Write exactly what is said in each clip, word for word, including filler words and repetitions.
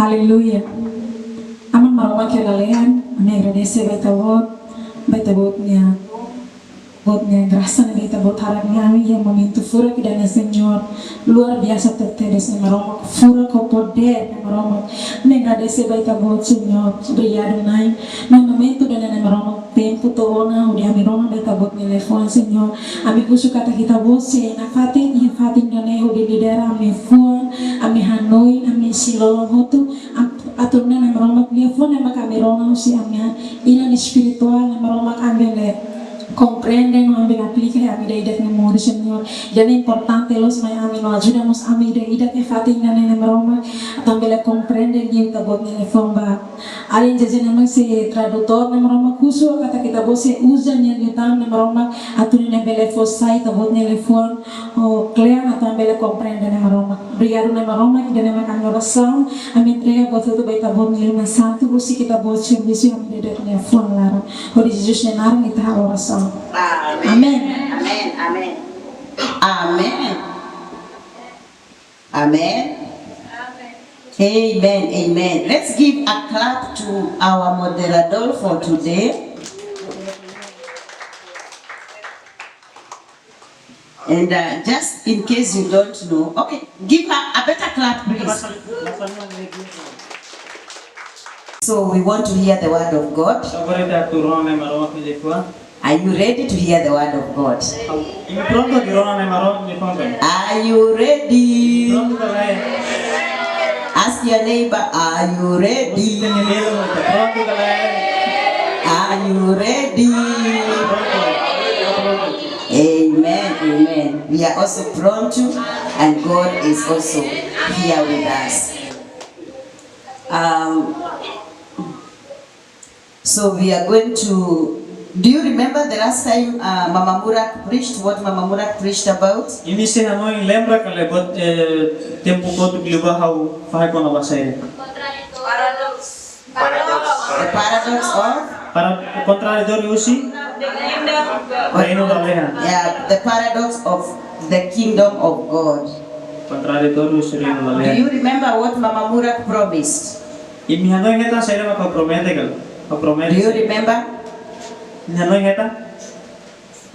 Aleluia. Aman Maromak nia lalehan, ami agradese ba Ita-Boot, ba Ita-Boot nia, Boot nia grasa ne'ebé Ita-Boot haraik mai ami iha momentu furak ida-ne'e, Señór. Luar biasa tebes, Nai Maromak, furak ho podér, Nai Maromak. Ami agradese ba Ita-Boot, Señór. Obrigadu, Nai. Nai, momentu ida-ne'e, Nai Maromak, tempu to'o ona hodi ami rona ba Ita-Boot nia liafuan, Señór. Ami husu katak Ita-Boot sei nafatin iha fatin ida-ne'e hodi lidera ami-nia fuan, ami-nia hanoin, ami-nia isin-lolon hotu. Atu, atu nune'e, Nai Maromak, liafuan ne'ebé mak ami rona husi ami-nia inan espirituál, Nai Maromak, ami bele komprende no ami bele aplika iha ami ida-idak nia moris, Señór. Ida-ne'e importante loos mai ami no ajuda mós ami ida-idak iha fatin ida-ne'e, Nai Maromak, atu ami bele komprende liu Ita-Boot nia liafuan ba alin J J ne'e mak sei tradutór, Nai Maromak, husu katak Ita-Boot sei uza nia liután, Nai Maromak, atu nune'e bele fó sai Ita-Boot nia liafuan ho kle'an atu ami bele komprende, Nai Maromak. Obrigadu, Nai Maromak, ida-ne'e mak ami-nia orasaun, ami entrega buat hotu ba Ita-Boot nia liman santu, husik Ita-Boot servisu iha ami ida-idak nia fuan laran. Hodi Jesus nia naran ita halo orasaun. Amen. Amen. Amen. Amen. Amen. Amen. Amen. Amen. Let's give a clap to our moderator for today. And uh, just in case you don't know, okay, give her a better clap, please. So we want to hear the word of God. Agora ita atu rona Nai Maromak nia liafuan. Are you ready to hear the word of God? Imi prontu atu rona Nai Maromak nia liafuan ka lae? Are you ready? Prontu ka lae? Ask your neighbor, are you ready? Husu ita-nia belun, ita prontu ka lae? Are you ready? Prontu. Prontu. Amen, amen. We are also pronto, and God is also here with us. Um, so we are going to. Do you remember the last time uh, Mama Murak preached? What Mama Murak preached about? Imi sei hanoin, lembra ka lae, buat, eh, tempu kotuk liubá ha'u fahe kona-ba saida? Paradox. The paradox of? Para, kontraditóriu husi? Reinu Lalehan. Yeah, the paradox of the kingdom of God. Kontraditóriu husi Reinu Lalehan. Do you remember what Mama Murak promised? Imi hanoin hetan saida mak ha'u promete ka lae? Ha'u promete. Do you remember? Imi hanoin hetan?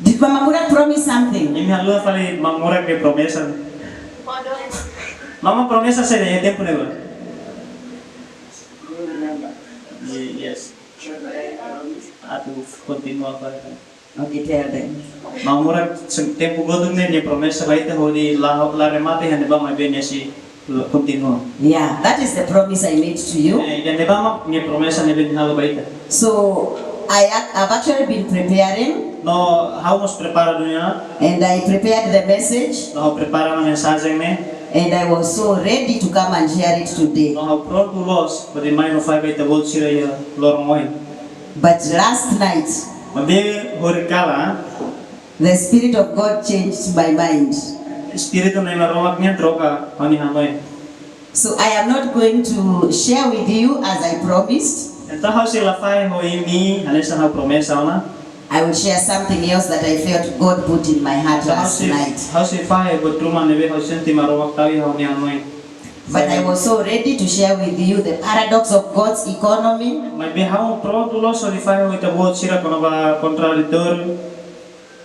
Did Mama Murak promise something? Imi haluha fali Mama Murak nia promesa? Mama promesa saida iha tempu ne'ebá? Yes. Atu kontinua fali. Okay, tell them. Mama Murak, se-, tempu kotuk ne'e nia promesa ba ita hodi la, la remata iha ne'ebá, maibé nia sei kontinua. Yeah, that is the promise I made to you. Eh, iha ne'ebá mak nia promesa ne'ebé nia halo ba ita. So, I ac-, I've actually been preparing. No, ha'u mós prepara duni ona. And I prepared the message. No, ha'u prepara ona mensajen ne'e. And I was so ready to come and share it today. No, ha'u prontu loos hodi mai no fahe ba ita-boot sira iha loron ohin. But last night, maibé horikalan, the Spirit of God changed my mind. Espíritu Nai Maromak nian troka ha'u-nia hanoin. So I am not going to share with you as I promised. Entaun ha'u sei la fahe ho imi hanesan ha'u promesa ona. I will share something else that I felt God put in my heart last night. Entaun ha'u sei, ha'u sei fahe buat ruma ne'ebé ha'u sente Maromak tau iha ha'u-nia hanoin. But I was so ready to share with you the paradox of God's economy. Maibé ha'u prontu loos hodi fahe ho ita-boot sira kona-ba kontraditóriu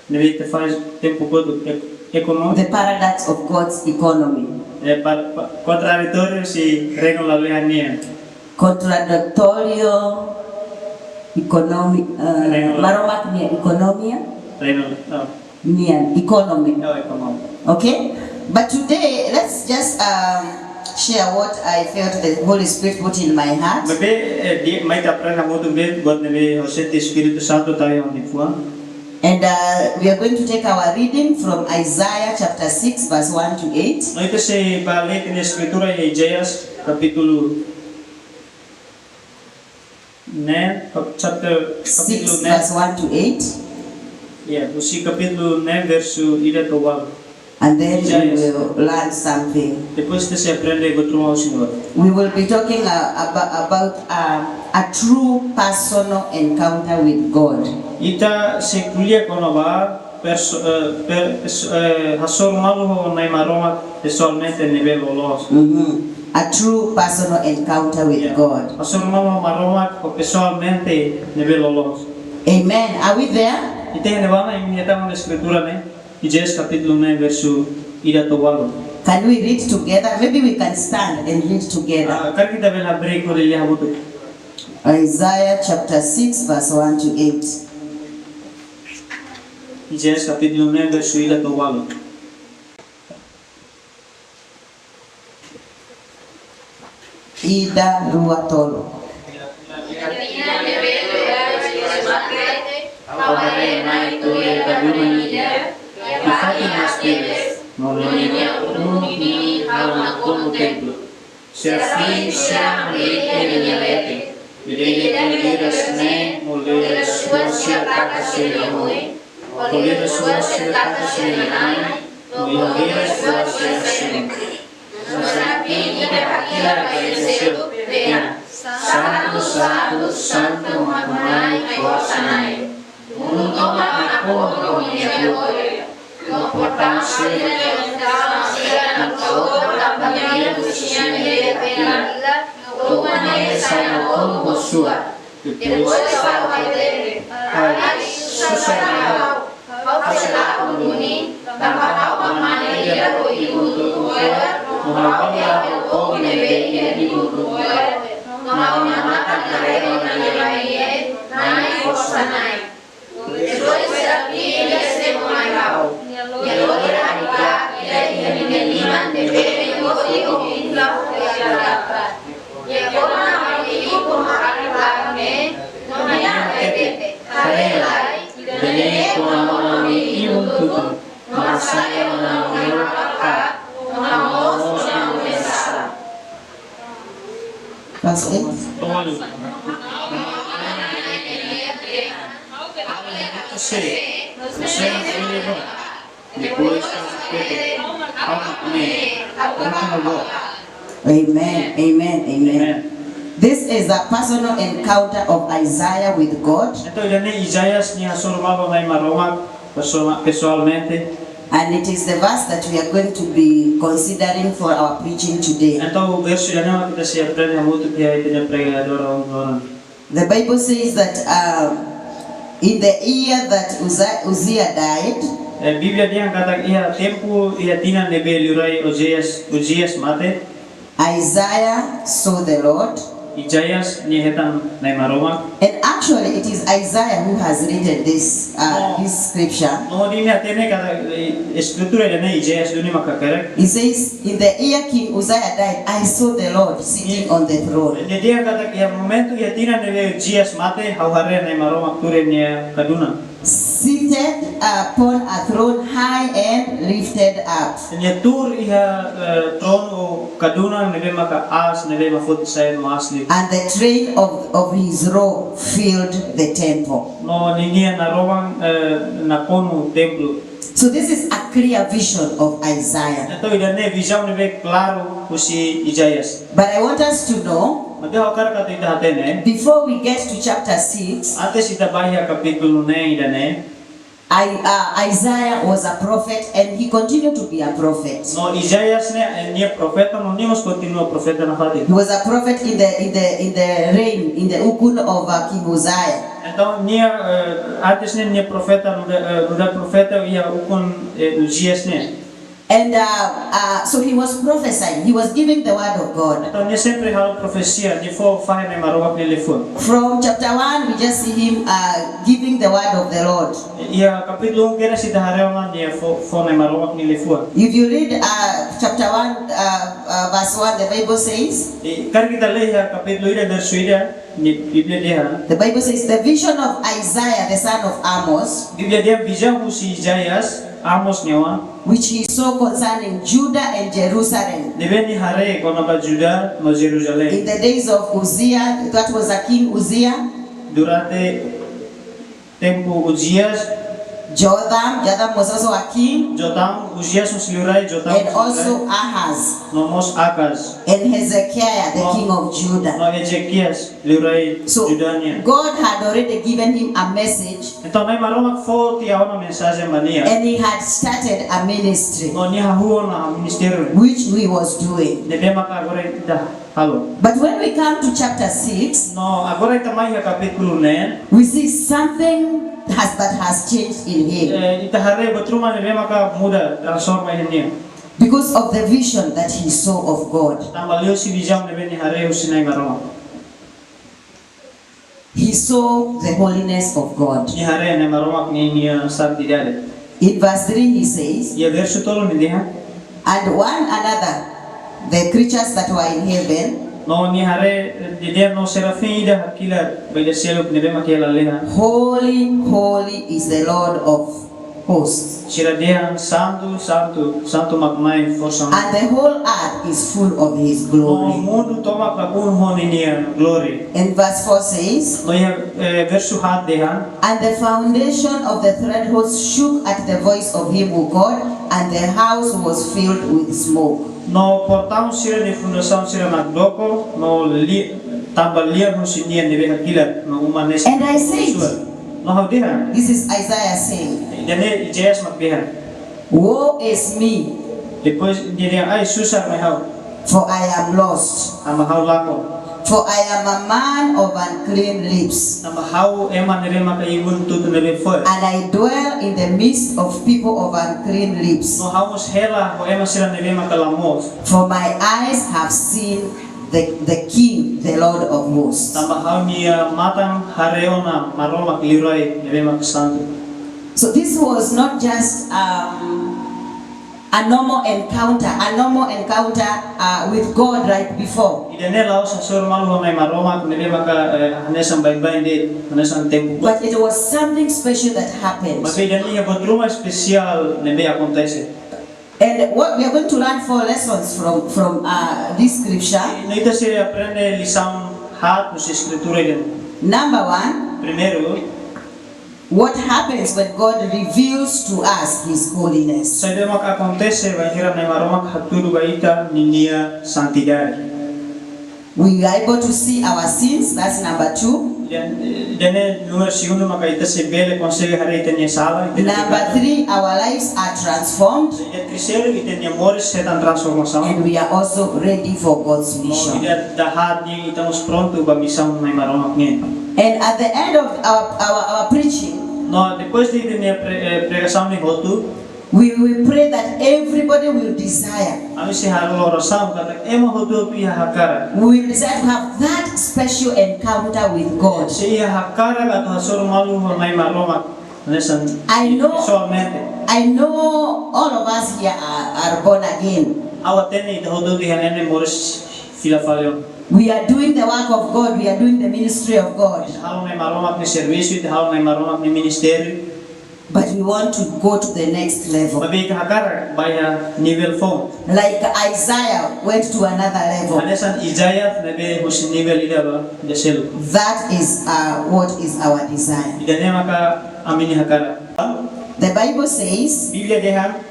ne'ebé ita fahe tempu kotuk, ek-, ekonomi. The paradox of God's economy. Eh, pa-, pa-, kontraditóriu husi Reinu Lalehan nian. Contradictorio economy, eh, Reinu Lalehan. Maromak nia ekonomia. Reinu, oh. Nian, economy. Oh, economy. Okay? But today, let's just um, share what I felt the Holy Spirit put in my heart. Maibé, eh, di, mai ita aprende hamutuk buat ne'ebé ha'u sente Espíritu Santu tau iha ha'u-nia fuan. And uh, we are going to take our reading from Isaiah chapter six, verse one to eight. No ita sei bá lee ita-nia eskritura iha Isaías kapítulu neen, kap-, chapter, six, kapítulu neen. Verse one to eight. Ya, husi kapítulu neen versu ida to'o ualu. And then we Isaías. Will learn something. Depois ita sei aprende buat ruma husi ne'e. We will be talking uh, about, about um, a true personal encounter with God. Ita sei ko'alia kona-ba perso-, eh, per-, pers-, eh, hasoru malu ho Nai Maromak pesoalmente ne'ebé loloos. Mhm. a true personal encounter with God. Hasoru malu ho Maromak ho pesoalmente ne'ebé loloos. Amen. Are we there? Ita iha ne'ebá ona, imi hetan ona Eskritura ne'e, Isaías kapítulu neen versu ida to'o ualu. Can we read together? Maybe we can stand and read together. Ah, karik ita bele abri hodi lee hamutuk. Isaiah chapter six, verse one to eight. Isaías kapítulu neen versu ida to'o ualu. Ida, rua, tolu. Ha'u haree Na'i tuir iha kadunan ida, iha fatin aas teles, no ninia ulun ninin halo nakonu templu. Sira fiin, sira hamriik iha ninia leten. Ida-idak nia liras-neen, ho liras rua sira taka sira-nia oin, ho liras rua sira taka sira-nia ain, no iha liras rua sira semo. No sira fiin ida hakilar ba ita seluk, dehan: Santu, santu, santu mak Na'i Forsa-Na'in. Mundu tomak nakonu ho ninia glória. No portaun sira-nia portaun sira nakonu tanba nia husi nia ida-idak pilar, no uma ne'e sai nakonu ho suar. Depois ha'u hatete: Ai, susar mai ha'u, ha'u sei lakon duni, tanba ha'u mane ida ho ibun tutun fo'er, no ha'u bá halo povu ne'ebé iha ibun tutun fo'er, no ha'u-nia matan haree ona nia laiha Na'i Forsa-Na'in. Depois sira fiin ida semo mai ha'u. Nia loron aat ida iha ninia liman ne'ebé nia hodi ho pinta ho nia dapa. Nia kona ha'u-nia ibun ho aat klaran ne'e, no nia hatete: Haree lai, ida-ne'e kona ona ha'u-nia ibun tutun, no hasai ona ha'u-nia aat, no hamoos ona ha'u-nia sasán. Verse eight. Amen, amen, amen. Amen. This is a personal encounter of Isaiah with God. Entaun, ida-ne'e Isaías nia hasoru malu ho Na'i Maromak persona-, pesoalmente. And it is the verse that we are going to be considering for our preaching today. Entaun, versu ida-ne'e mak ita sei aprende hamutuk iha ita-nia prega ohin loron. The Bible says that, um, in the year that Uzziah, Uzziah died, Eh, Bíblia dehan katak iha tempu, iha tinan ne'ebé liurai Uzias, Uzias mate, Isaiah saw the Lord. Isaías nia hetan Na'i Maromak. And actually, it is Isaiah who has written this, uh, Oh. this scripture. No, nia hatene katak, eh, Eskritura ida-ne'e Isaías duni mak hakerek. He says, "In the year King Uzziah died, I saw the Lord sitting on the throne." Nia dehan katak iha momentu, iha tinan ne'ebé Uzias mate, ha'u haree Na'i Maromak tuur iha nia kadunan. Seated upon a throne high and lifted up. Nia tuur iha, eh, trono kadunan ne'ebé maka aas, ne'ebé mak foti sai no aas liu. And the train of, of his robe filled the temple. No ninia naroman, eh, nakonu templu. So this is a clear vision of Isaiah. Entaun, ida-ne'e vizaun ne'ebé klaru husi Isaías. But I want us to know, Maibé ha'u hakarak atu ita hatene, before we get to chapter six, antes ita bá iha kapítulu neen ida-ne'e, I, uh, Isaiah was a prophet and he continued to be a prophet. No Isaías ne'e, eh, nia profeta, no nia mós kontinua profeta nafatin. He was a prophet in the, in the, in the reign, in the ukun of, uh, King Uzziah. Entaun, nia, eh, antes ne'e nia profeta, nu'udar, eh, nu'udar profeta iha ukun, eh, Uzias ne'e. And, uh, uh, so he was prophesying, he was giving the word of God. Entaun, nia sempre halo profesia, nia fó fahe Na'i Maromak nia liafuan. From chapter one, we just see him, uh, giving the word of the Lord. Iha kapítulu um kedas ita haree ona nia fó, fó Na'i Maromak nia liafuan. If you read, uh, chapter one, uh, uh, verse one, the Bible says, I, karik ita lee iha kapítulu ida versu ida, nia Bíblia dehan. The Bible says, "The vision of Isaiah, the son of Amoz, Bíblia dehan vizaun husi Isaías, Amoz nia oan, which he saw concerning Judah and Jerusalem, ne'ebé nia haree kona-ba Judá no Jerusalém, in the days of Uzziah," that was a king Uzziah, durante tempu Uzias, Jotham, Jotham was also a king, Jotam Uzias mós liurai, Jotam and mós also liurai, Ahaz no mós Akaz, and Hezekiah, the king of Judah. no Ezekias liurai So Judá nian. God had already given him a message Entaun, Na'i Maromak fó tiha ona mensajen ba nia. and he had started a ministry, No nia hahú ona ministériu which he was doing. ne'ebé maka agora ita halo. But when we come to chapter six, No agora ita mai iha kapítulu neen, we see something has, that has changed in him. eh, ita haree buat ruma ne'ebé maka muda, transforma iha nia. Because of the vision that he saw of God. Tanba liuhusi vizaun ne'ebé nia haree husi Na'i Maromak. He saw the holiness of God. Nia haree Na'i Maromak ninia santidade. In verse three, he says, Iha versu tolu nia dehan, and one another, the creatures that were in heaven, no nia haree, nia dehan no serafin ida hakilar ba ida seluk ne'ebé maka iha lalehan. Holy, holy is the Lord of hosts. Sira dehan, Santu, santu, santu mak Na'i forsa. And the whole earth is full of his No glory. mundu tomak nakukun ho ninia glória. And verse four says, No iha, eh, versu haat dehan, and the foundation of the threshold shook at the voice of him who called, and the house was filled with smoke. No portaun sira-nia fundasaun sira nakdoko, no li-, tanba lian husi nia ne'ebé hakilar, no uma ne'e. And I said, No ha'u dehan, this is Isaiah saying, ida-ne'e Isaías mak dehan. Woe is me, Depois nia dehan, ai susar mai ha'u, for I am lost. tanba ha'u lakon. For I am a man of unclean lips, Tanba ha'u ema ne'ebé maka ibun tutu ne'ebé fo'er. And I dwell in the midst of people of unclean lips. No ha'u mós hela ho ema sira ne'ebé maka la moos. For my eyes have seen the, the King, the Lord of hosts. Tanba ha'u-nia matan haree ona Maromak liurai ne'ebé maka santu. So this was not just um, a normal encounter, a normal encounter uh, with God right before. Ida-ne'e la'ós hasoru malu ho Na'i Maromak ne'ebé maka, eh, hanesan baibain de'it, hanesan tempu. But it was something special that happened. Maibé ida-ne'e iha buat ruma espesiál ne'ebé akontese. And what we are going to learn four lessons from, from uh, this scripture. No ita sei aprende lisaun haat husi Eskritura ida-ne'e. Number one, Primeiru, what happens when God reveals to us His holiness? saida mak akontese bainhira Na'i Maromak hatudu ba ita ninia santidade. We are able to see our sins, that's number two. Ida-ne'e, ida-ne'e númeru segundu maka ita sei bele konsege haree ita-nia sala, ita-nia Number pekadu. Three, our lives are transformed Ida terseiru, ita-nia moris hetan transformasaun. and we are also ready for God's No mission. ida dahaat nian ita mós prontu ba misaun Na'i Maromak nian. And at the end of our, our, our preaching, No depois de ita-nia pre-, eh, pregasaun ne'e hotu, we will pray that everybody will desire. ami sei halo orasaun katak ema hotu-hotu iha hakarak. We will desire to have that special encounter with God. Sei iha hakarak atu hasoru malu ho Na'i Maromak hanesan I know, pesoalmente. I know all of us here are, are born again. Ha'u hatene ita hotu-hotu iha ne'e moris fila fali ona. We are doing the work of God, we are doing the ministry of God. Ita halo Na'i Maromak nia servisu, ita halo Na'i Maromak nia ministériu. But we want to go to the next level. Maibé ita hakarak ba iha nivel foun. Like Isaiah went to another level. Hanesan Isaías ne'ebé husi nivel ida ba ida seluk. That is uh, what is our desire. Ida-ne'e maka ami-nia hakarak. The Bible says, Bíblia dehan,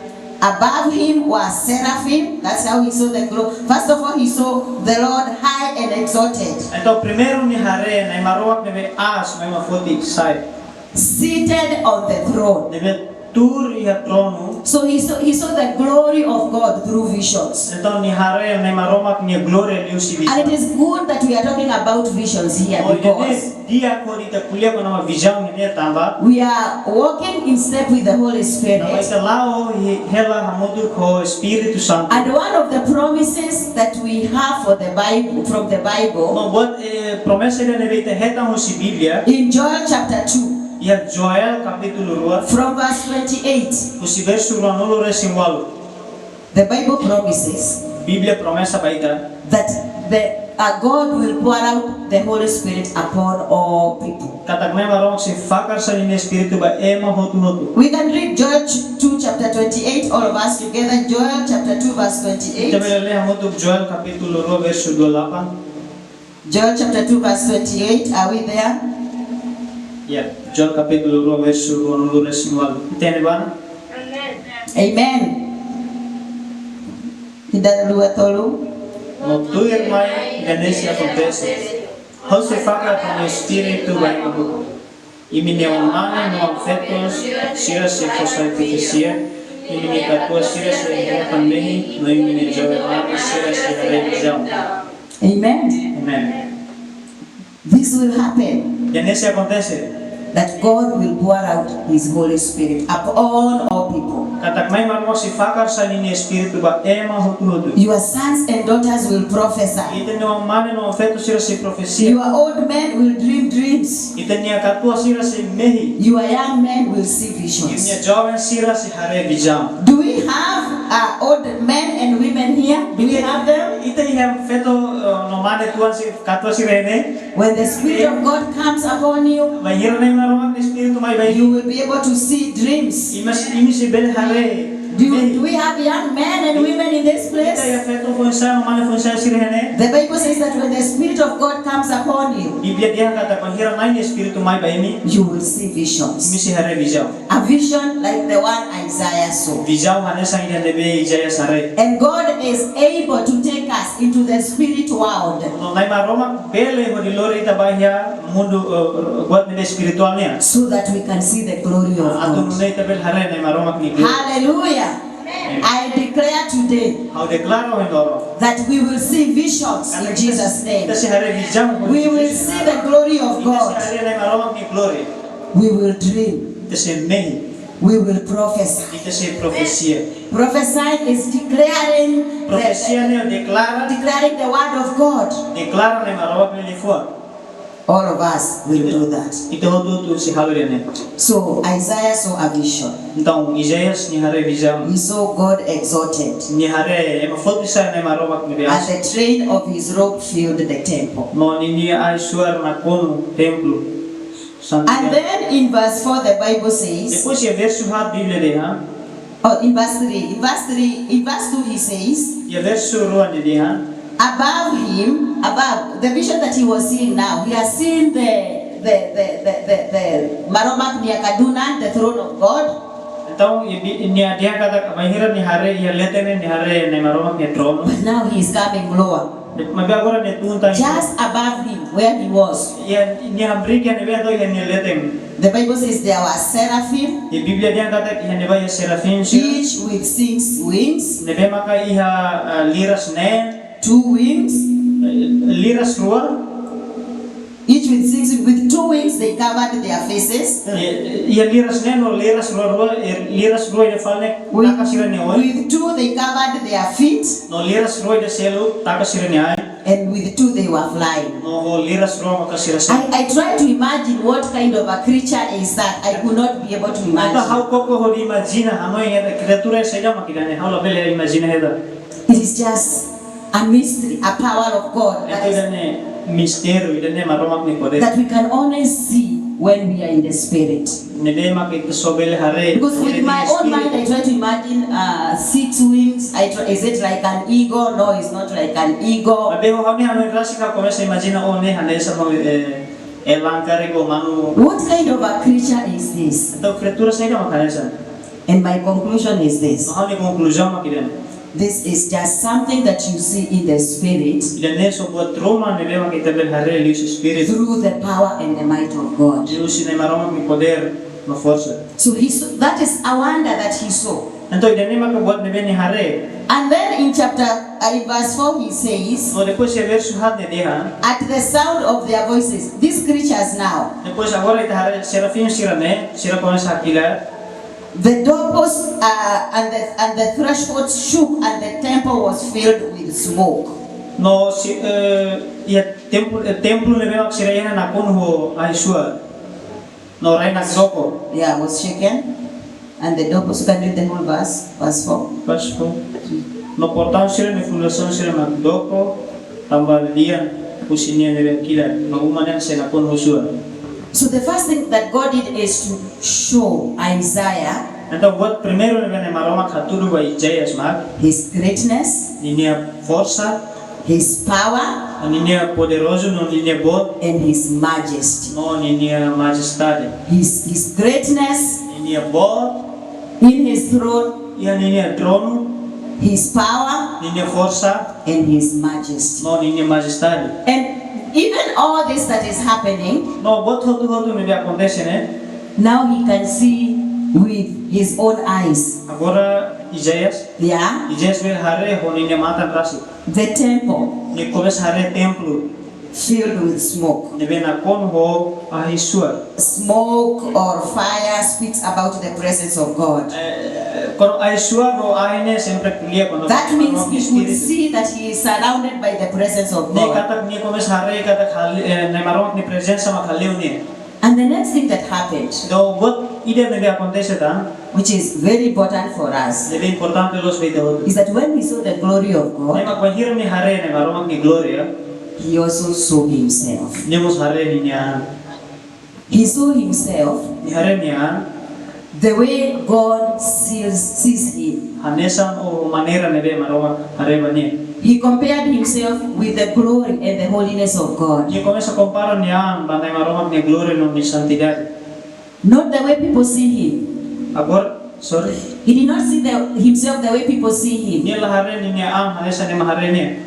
above him were seraphim. That's how he saw the glory. First of all, he saw the Lord high and exalted, entaun primeiru nia haree Na'i Maromak ne'ebé aas, ne'ebé ema foti sai, seated on the throne. ne'ebé tuur iha tronu. So he saw, he saw the glory of God through visions. Entaun nia haree Na'i Maromak nia glória liuhusi vizaun. And it is good that we are talking about visions here. Oh, because Di'ak hodi ita ko'alia kona-ba vizaun ne'e tanba, we are walking in step with the Holy Spirit. Tanba ita la'o hi-, hela hamutuk ho Espíritu Santu. And one of the promises that we have for the Bible, from the Bible, no, buat, eh, promesa ida ne'ebé ita hetan husi Bíblia. In Joel chapter two, Iha Joel kapítulu rua, from verse twenty-eight, husi versu ruanulu-resin-ualu. The Bible promises, Bíblia promesa ba ita, that the, uh, God will pour out the Holy Spirit upon all people. Katak Na'i Maromak sei fakar sai ninia Espíritu ba ema hotu-hotu. We can read Joel ch-, two chapter twenty-eight, all of us together. Joel chapter two verse twenty-eight. Ita bele lee hamutuk Joel kapítulu rua versu dua delapan. Joel chapter two verse twenty-eight. Are we there? Ya, Joel kapítulu rua versu ruanulu-resin-ualu. Ita iha ne'ebá? Amen. Dala rua tolu. No tuirmai hanesan akontese. Ha'u sei fakar ha'u-nia espíritu ba ema hotu. Imi-nia oan-mane no oan-feto sira sei fó sai profesia. Imi-nia katuas sira sei rona tan mehi, no imi-nia joven mane sira sei haree vizaun. Amen. Amen. This will happen. Hanesan akontese. That God will pour out his Holy Spirit upon all people. Katak Nai Maromak sei fakar sai ninia espíritu ba ema hotu-hotu. Your sons and daughters will prophesy. Ita-nia oan-mane no oan-feto sira sei profesia. Your old men will dream dreams. Ita-nia katuas sira sei mehi. Your young men will see visions. Ita-nia joven sira sei haree vizaun. Do we have, uh, old men and women here? Do we have them? Ita iha feto, uh, no mane tuan si, katuas sira iha ne'e? When the Spirit of God comes upon you, Bainhira Nai Maromak nia espíritu mai ba imi, you will be able to see dreams. Imi sei, imi sei bele haree. Do, do we have young men and women in this place? Ita iha feto foin-sa'e, mane foin-sa'e sira iha ne'e? The Bible says that when the Spirit of God comes upon you, Bíblia dehan katak bainhira Nai nia espíritu mai ba imi, you will see visions. Imi sei haree vizaun. A vision like the one Isaiah saw. Vizaun hanesan ida ne'ebé Isaías haree. And God is able to take us into the spirit world. No Nai Maromak bele hodi lori ita ba iha mundu, eh, buat ne'ebé espirituál nian. So that we can see the glory of God. Atu nune'e ita bele haree Nai Maromak nia glória. Hallelujah. Amen. I declare today, Ha'u deklara ohin loron. That we will see visions in Jesus' name. Ita sei haree vizaun. We will see the glory of God. Ita sei haree Nai Maromak nia glória. We will dream. Ita sei mehi. We will prophesy. Ita sei profesia. Prophesying is declaring the, Profesia ne'e deklara. Declaring the word of God. Deklara Nai Maromak nia liafuan. All of us will do that. Ita hotu-hotu sei halo ida-ne'e. So Isaiah saw a vision. Entaun, Isaías nia haree vizaun. He saw God exalted. Nia haree ema forte sa'e Nai Maromak nia be aas. And the train of his robe filled the temple. No ninia ai-suar nakonu templu santu nian. And then in verse four, the Bible says, Depois iha versu haat Bíblia dehan. Oh, in verse three. In verse three, in verse two, he says, Iha versu rua nia dehan. Above him, above the vision that he was seeing now, he has seen the, the, the, the, the, the Maromak nia kadunan, the throne of God. Entaun, i bi-, nia dehan katak bainhira nia haree iha leten ne'e, nia haree Nai Maromak nia tronu. But now he is coming lower. Maibé agora nia tun tan. Just above him, where he was. Iha, nia hamriik iha ne'ebé, entaun iha nia leten. The Bible says there were seraphim. I Bíblia dehan katak iha ne'ebá iha serafin sira. Each with six wings. Ne'ebé maka iha, eh, liras neen. Two wings. Eh, liras rua. Each with six, with two wings they covered their faces. Eh, iha liras neen no liras rua-rua, eh, liras rua ida fali ne'e taka sira-nia oin. With two they covered their feet. No liras rua ida seluk taka sira-nia ain. And with two they were flying. No ho liras rua maka sira sei. I, I try to imagine what kind of a creature is that. I could not be able to imagine. Entaun ha'u koko hodi imajina, hanoin ida kriatura saida mak ida-ne'e, ha'u labele imajina ida. It is just a mystery, a power of God that is, Ida-ne'e mistériu, ida-ne'e Maromak nia podér. That we can only see when we are in the spirit. Ne'ebé mak ita só bele haree. Because with my own mind, I try to imagine, uh, six wings. I try, is it like an eagle? No, it's not like an eagle. Maibé ho ha'u-nia hanoin rasik ha'u komesa imajina, oh, ne'e hanesan, eh, elang karik ou manu. What kind of a creature is this? Entaun kriatura saida mak hanesan? And my conclusion is this. No ha'u-nia konkluzaun mak ida-ne'e. This is just something that you see in the spirit. Ida-ne'e só buat ruma ne'ebé mak ita bele haree liuhusi espíritu. Through the power and the might of God. Liuhusi Nai Maromak nia podér no forsa. So he saw, that is a wonder that he saw. Entaun ida-ne'e maka buat ne'ebé nia haree. And then in chapter, uh, in verse four he says, No depois iha versu haat nia dehan. At the sound of their voices, these creatures now. Depois agora ita haree serafin sira-ne'e, sira komesa hakilar. The doorposts, uh, and the, and the thresholds shook, and the temple was filled with smoke. No si, eh, iha templu, eh, templu ne'ebé mak sira iha ne'e nakonu ho ai-suar. No rai-na'in doko. Yeah, was shaken. And the doorposts, can you read the whole verse? Verse four. Verse four. No portaun sira-nia fundasaun sira mak doko, tanba lian husi nia ne'ebé hakilar, no uma ne'e sei nakonu ho suar. So the first thing that God did is to show Isaiah Entaun, buat primeiru ne'ebé Nai Maromak hatudu ba Isaías mak his greatness, ninia forsa, his power, ninia poderozu, no ninia boot, and his majesty. No ninia majestade. His, his greatness, ninia boot, in his throne, iha ninia tronu, His power, ninia forsa, and his majesty. No ninia majestade. And even all this that is happening, no buat hotu-hotu ne'ebé akontese ne'e, now he can see with his own eyes. Agora Isaías, yeah, Isaías bele haree ho ninia matan rasik. The temple, nia komesa haree templu, filled with smoke. Ne'ebé nakonu ho ahi suar. Smoke or fire speaks about the presence of God. Eh, kuandu ahi suar no ahi ne'e sempre ko'alia kona-ba That means he could see that he is surrounded by the presence of God. Ne'e katak nia komesa haree katak hal-, eh, Na'i Maromak nia prezensa mak hale'u nia. And the next thing that happened, no buat ida ne'ebé akontese tan, which is very important for us, ne'ebé importante loos ba ita hotu, is that when he saw the glory of God, ne'e mak bainhira nia haree Na'i Maromak nia glória, he also saw himself. Nia mós haree ninia an. He saw himself, nia haree nia an, the way God sees, sees him. Hanesan maneira ne'ebé Maromak haree ba nia. He compared himself with the glory and the holiness of God. Nia komesa kompara nia an ba Na'i Maromak nia glória no nia santidade. Not the way people see him. Agora, sorry. He did not see the, himself the way people see him. Nia la haree ninia an hanesan ema haree nia.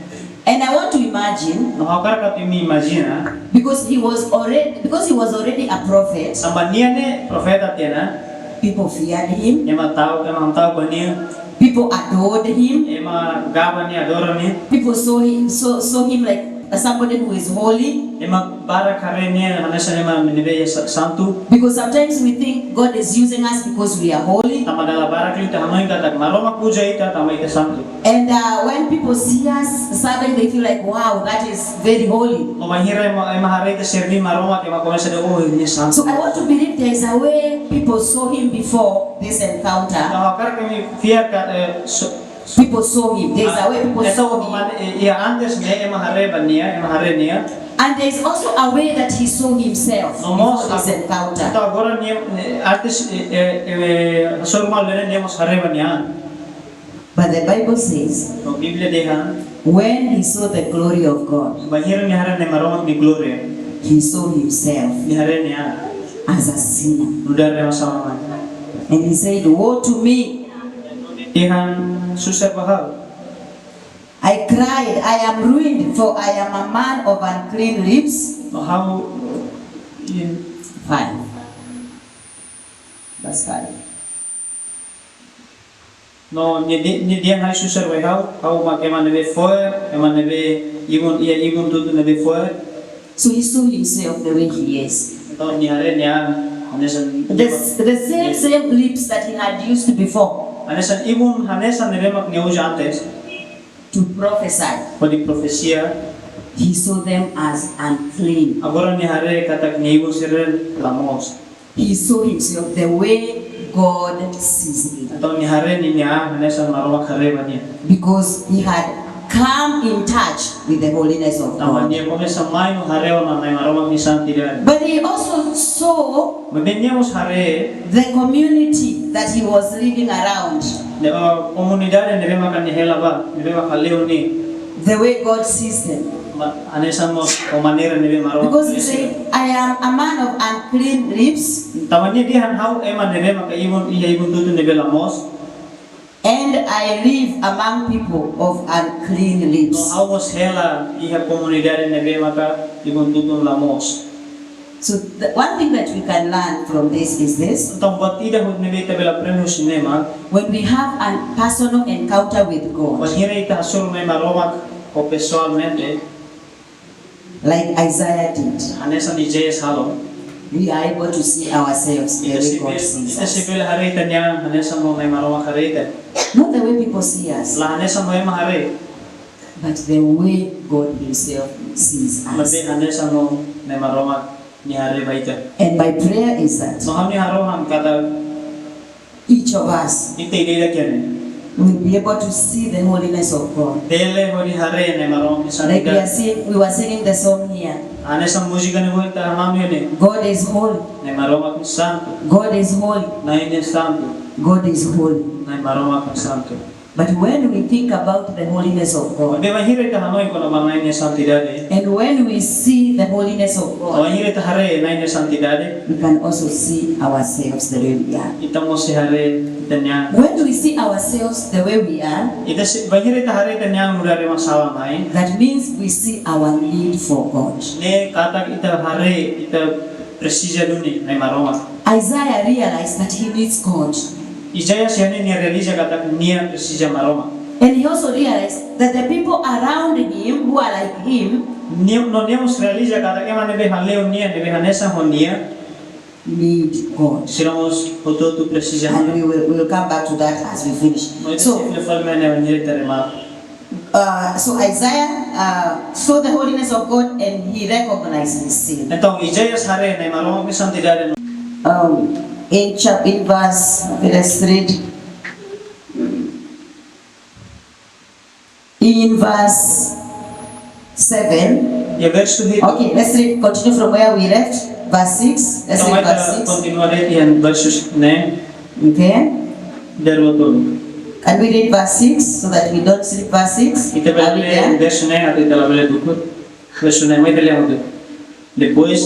And I want to imagine, no ha'u hakarak atu imi imajina, because he was already, because he was already a prophet, tanba nia ne'e profeta tiha ona. People feared him. Ema ta'uk, ema hamta'uk ba nia. People adored him. Ema gaba nia, adora nia. People saw him, saw, saw him like somebody who is holy. Ema barak haree nia hanesan ema ne'ebé sa-, santu. Because sometimes we think God is using us because we are holy. Tanba dala barak liu ita hanoin katak Maromak uza ita tanba ita santu. And, uh, when people see us, suddenly they feel like, "Wow, that is very holy." No bainhira ema, ema haree ita serví Maromak, ema komesa dehan, "Oh, nia santu." So I want to believe there is a way people saw him before this encounter. Ha'u hakarak imi fiar katak, eh, so, People saw him. There is a way people saw him. Entaun, man, eh, iha antes ne'e, ema haree ba nia, ema haree nia. And there is also a way that he saw himself before this encounter. No mós, entaun agora nia, eh, antes, eh, eh, eh, hasoru malu ne'e nia mós haree ba nia an. But the Bible says, no Bíblia dehan, when he saw the glory of God, bainhira nia haree Na'i Maromak nia glória, he saw himself, nia haree nia an, as a sinner, nu'udar ema sala-na'in. And he said, "Woe to me." Dehan, "Susar ba ha'u." I cried, "I am ruined, for I am a man of unclean lips." No ha'u, eh, five. Verse five. No, nia de-, nia dehan, "Ai susar ba ha'u, ha'u mak ema ne'ebé fo'er, ema ne'ebé ibun, iha ibun tutun ne'ebé fo'er." So he saw himself the way he is. Entaun nia haree nia an hanesan, the, the same, same lips that he had used before, hanesan ibun, hanesan ne'ebé mak nia uza antes, to prophesy, hodi profesia. He saw them as unclean. Agora nia haree katak nia ibun sira la moos. He saw himself the way God sees him. Entaun nia haree ninia an hanesan Maromak haree ba nia. Because he had come in touch with the holiness of God. Tanba nia komesa mai no haree ona Na'i Maromak nia santidade. But he also saw, maibé nia mós haree, the community that he was living around. Ne'e, eh, komunidade ne'ebé maka nia hela ba, ne'ebé maka hale'u nia. The way God sees them. Ma-, hanesan mós ho maneira ne'ebé Maromak haree sira. Because he said, "I am a man of unclean lips." Tanba nia dehan, "Ha'u ema ne'ebé maka ibun, iha ibun tutun ne'ebé la moos. And I live among people of unclean lips." No ha'u mós hela iha komunidade ne'ebé maka ibun tutun la moos. So the one thing that we can learn from this is this. Entaun, buat ida hotu ne'ebé ita bele aprende husi ne'e mak, when we have a personal encounter with God, bainhira ita hasoru Na'i Maromak ho pesoalmente, like Isaiah did, hanesan Isaías halo, we are able to see ourselves the way God sees us. Ita sei bele, ita sei bele haree ita-nia an hanesan Na'i Maromak haree ita. Not the way people see us. La hanesan ema haree. But the way God himself sees us. Maibé hanesan Na'i Maromak nia haree ba ita. And my prayer is that, no ha'u-nia harohan katak, each of us, ita ida-idak iha ne'e, will be able to see the holiness of God. Bele hodi haree Na'i Maromak nia santidade. Like we are sing-, we were singing the song here. Hanesan múzika ne'ebé ita hamanu iha ne'e. God is holy. Na'i Maromak nia santu. God is holy. Na'i nia santu. God is holy. Na'i Maromak nia santu. But when we think about the holiness of God, Maibé bainhira ita hanoin kona-ba Na'i nia santidade, and when we see the holiness of God, bainhira ita haree Na'i nia santidade, we can also see ourselves the way we are. Ita mós sei haree ita-nia an. When we see ourselves the way we are, Ita sei, bainhira ita haree ita-nia an nu'udar ema sala-na'in, that means we see our need for God. Ne'e katak ita haree ita presiza duni Na'i Maromak. Isaiah realized that he needs God. Isaías iha ne'e nia realiza katak nia presiza Maromak. And he also realized that the people around him who are like him Nia, no nia mós realiza katak ema ne'ebé hale'u nia, ne'ebé hanesan ho nia, need God. Sira mós hotu-hotu presiza Maromak. And we will, we will come back to that as we finish. Mas So, ita fali mai ne'e bainhira ita remata. Uh, so Isaiah uh, saw the holiness of God and he recognized his sin. Entaun, Isaías haree Na'i Maromak nia santidade. Um, in chap in verse, okay, let's read. In verse seven. Iha versu hitu. Okay, let's read, continue from where we left. Verse six. Let's Entaun, read ita verse six. Kontinua de'it iha versu neen. Okay. Dero tu. Can we read verse six so that we don't skip verse six? Ita bele lee versu neen atu ita labele dukur. Versu neen mai ita lee hotu. Depois,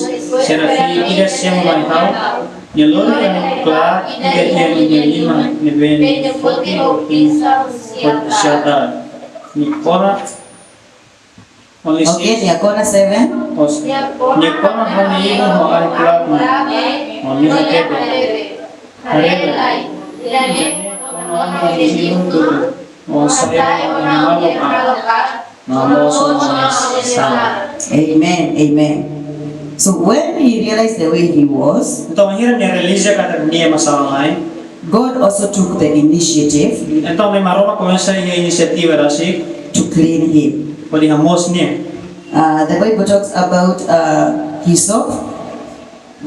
serafin ida simu mai ha'u, nia loron klaran ida iha ninia liman ne'ebé nia foti ho tinan, ho tinan. Nia kona, only Okay, six. Nia kona seven. Os, nia kona ho nia ibun ho ahi klaran. Ho nia hatete: Haree lai, ida-ne'e kona-ba ha'u-nia ibun tuur. Ó sai ó-nia malu an. No ó mós ó-nia sala. Amen, amen. So when he realized the way he was, Entaun, bainhira nia realiza katak nia ema sala-na'in, God also took the initiative Entaun, Na'i Maromak komesa iha inisiativa rasik to clean him. Hodi hamoos nia. Uh, the Bible talks about uh, hyssop.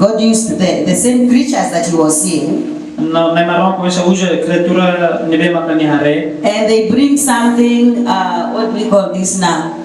God used the, the same creatures that he was seeing. No, Na'i Maromak komesa uza kriatura ne'ebé maka nia haree. And they bring something, uh, what we call this now?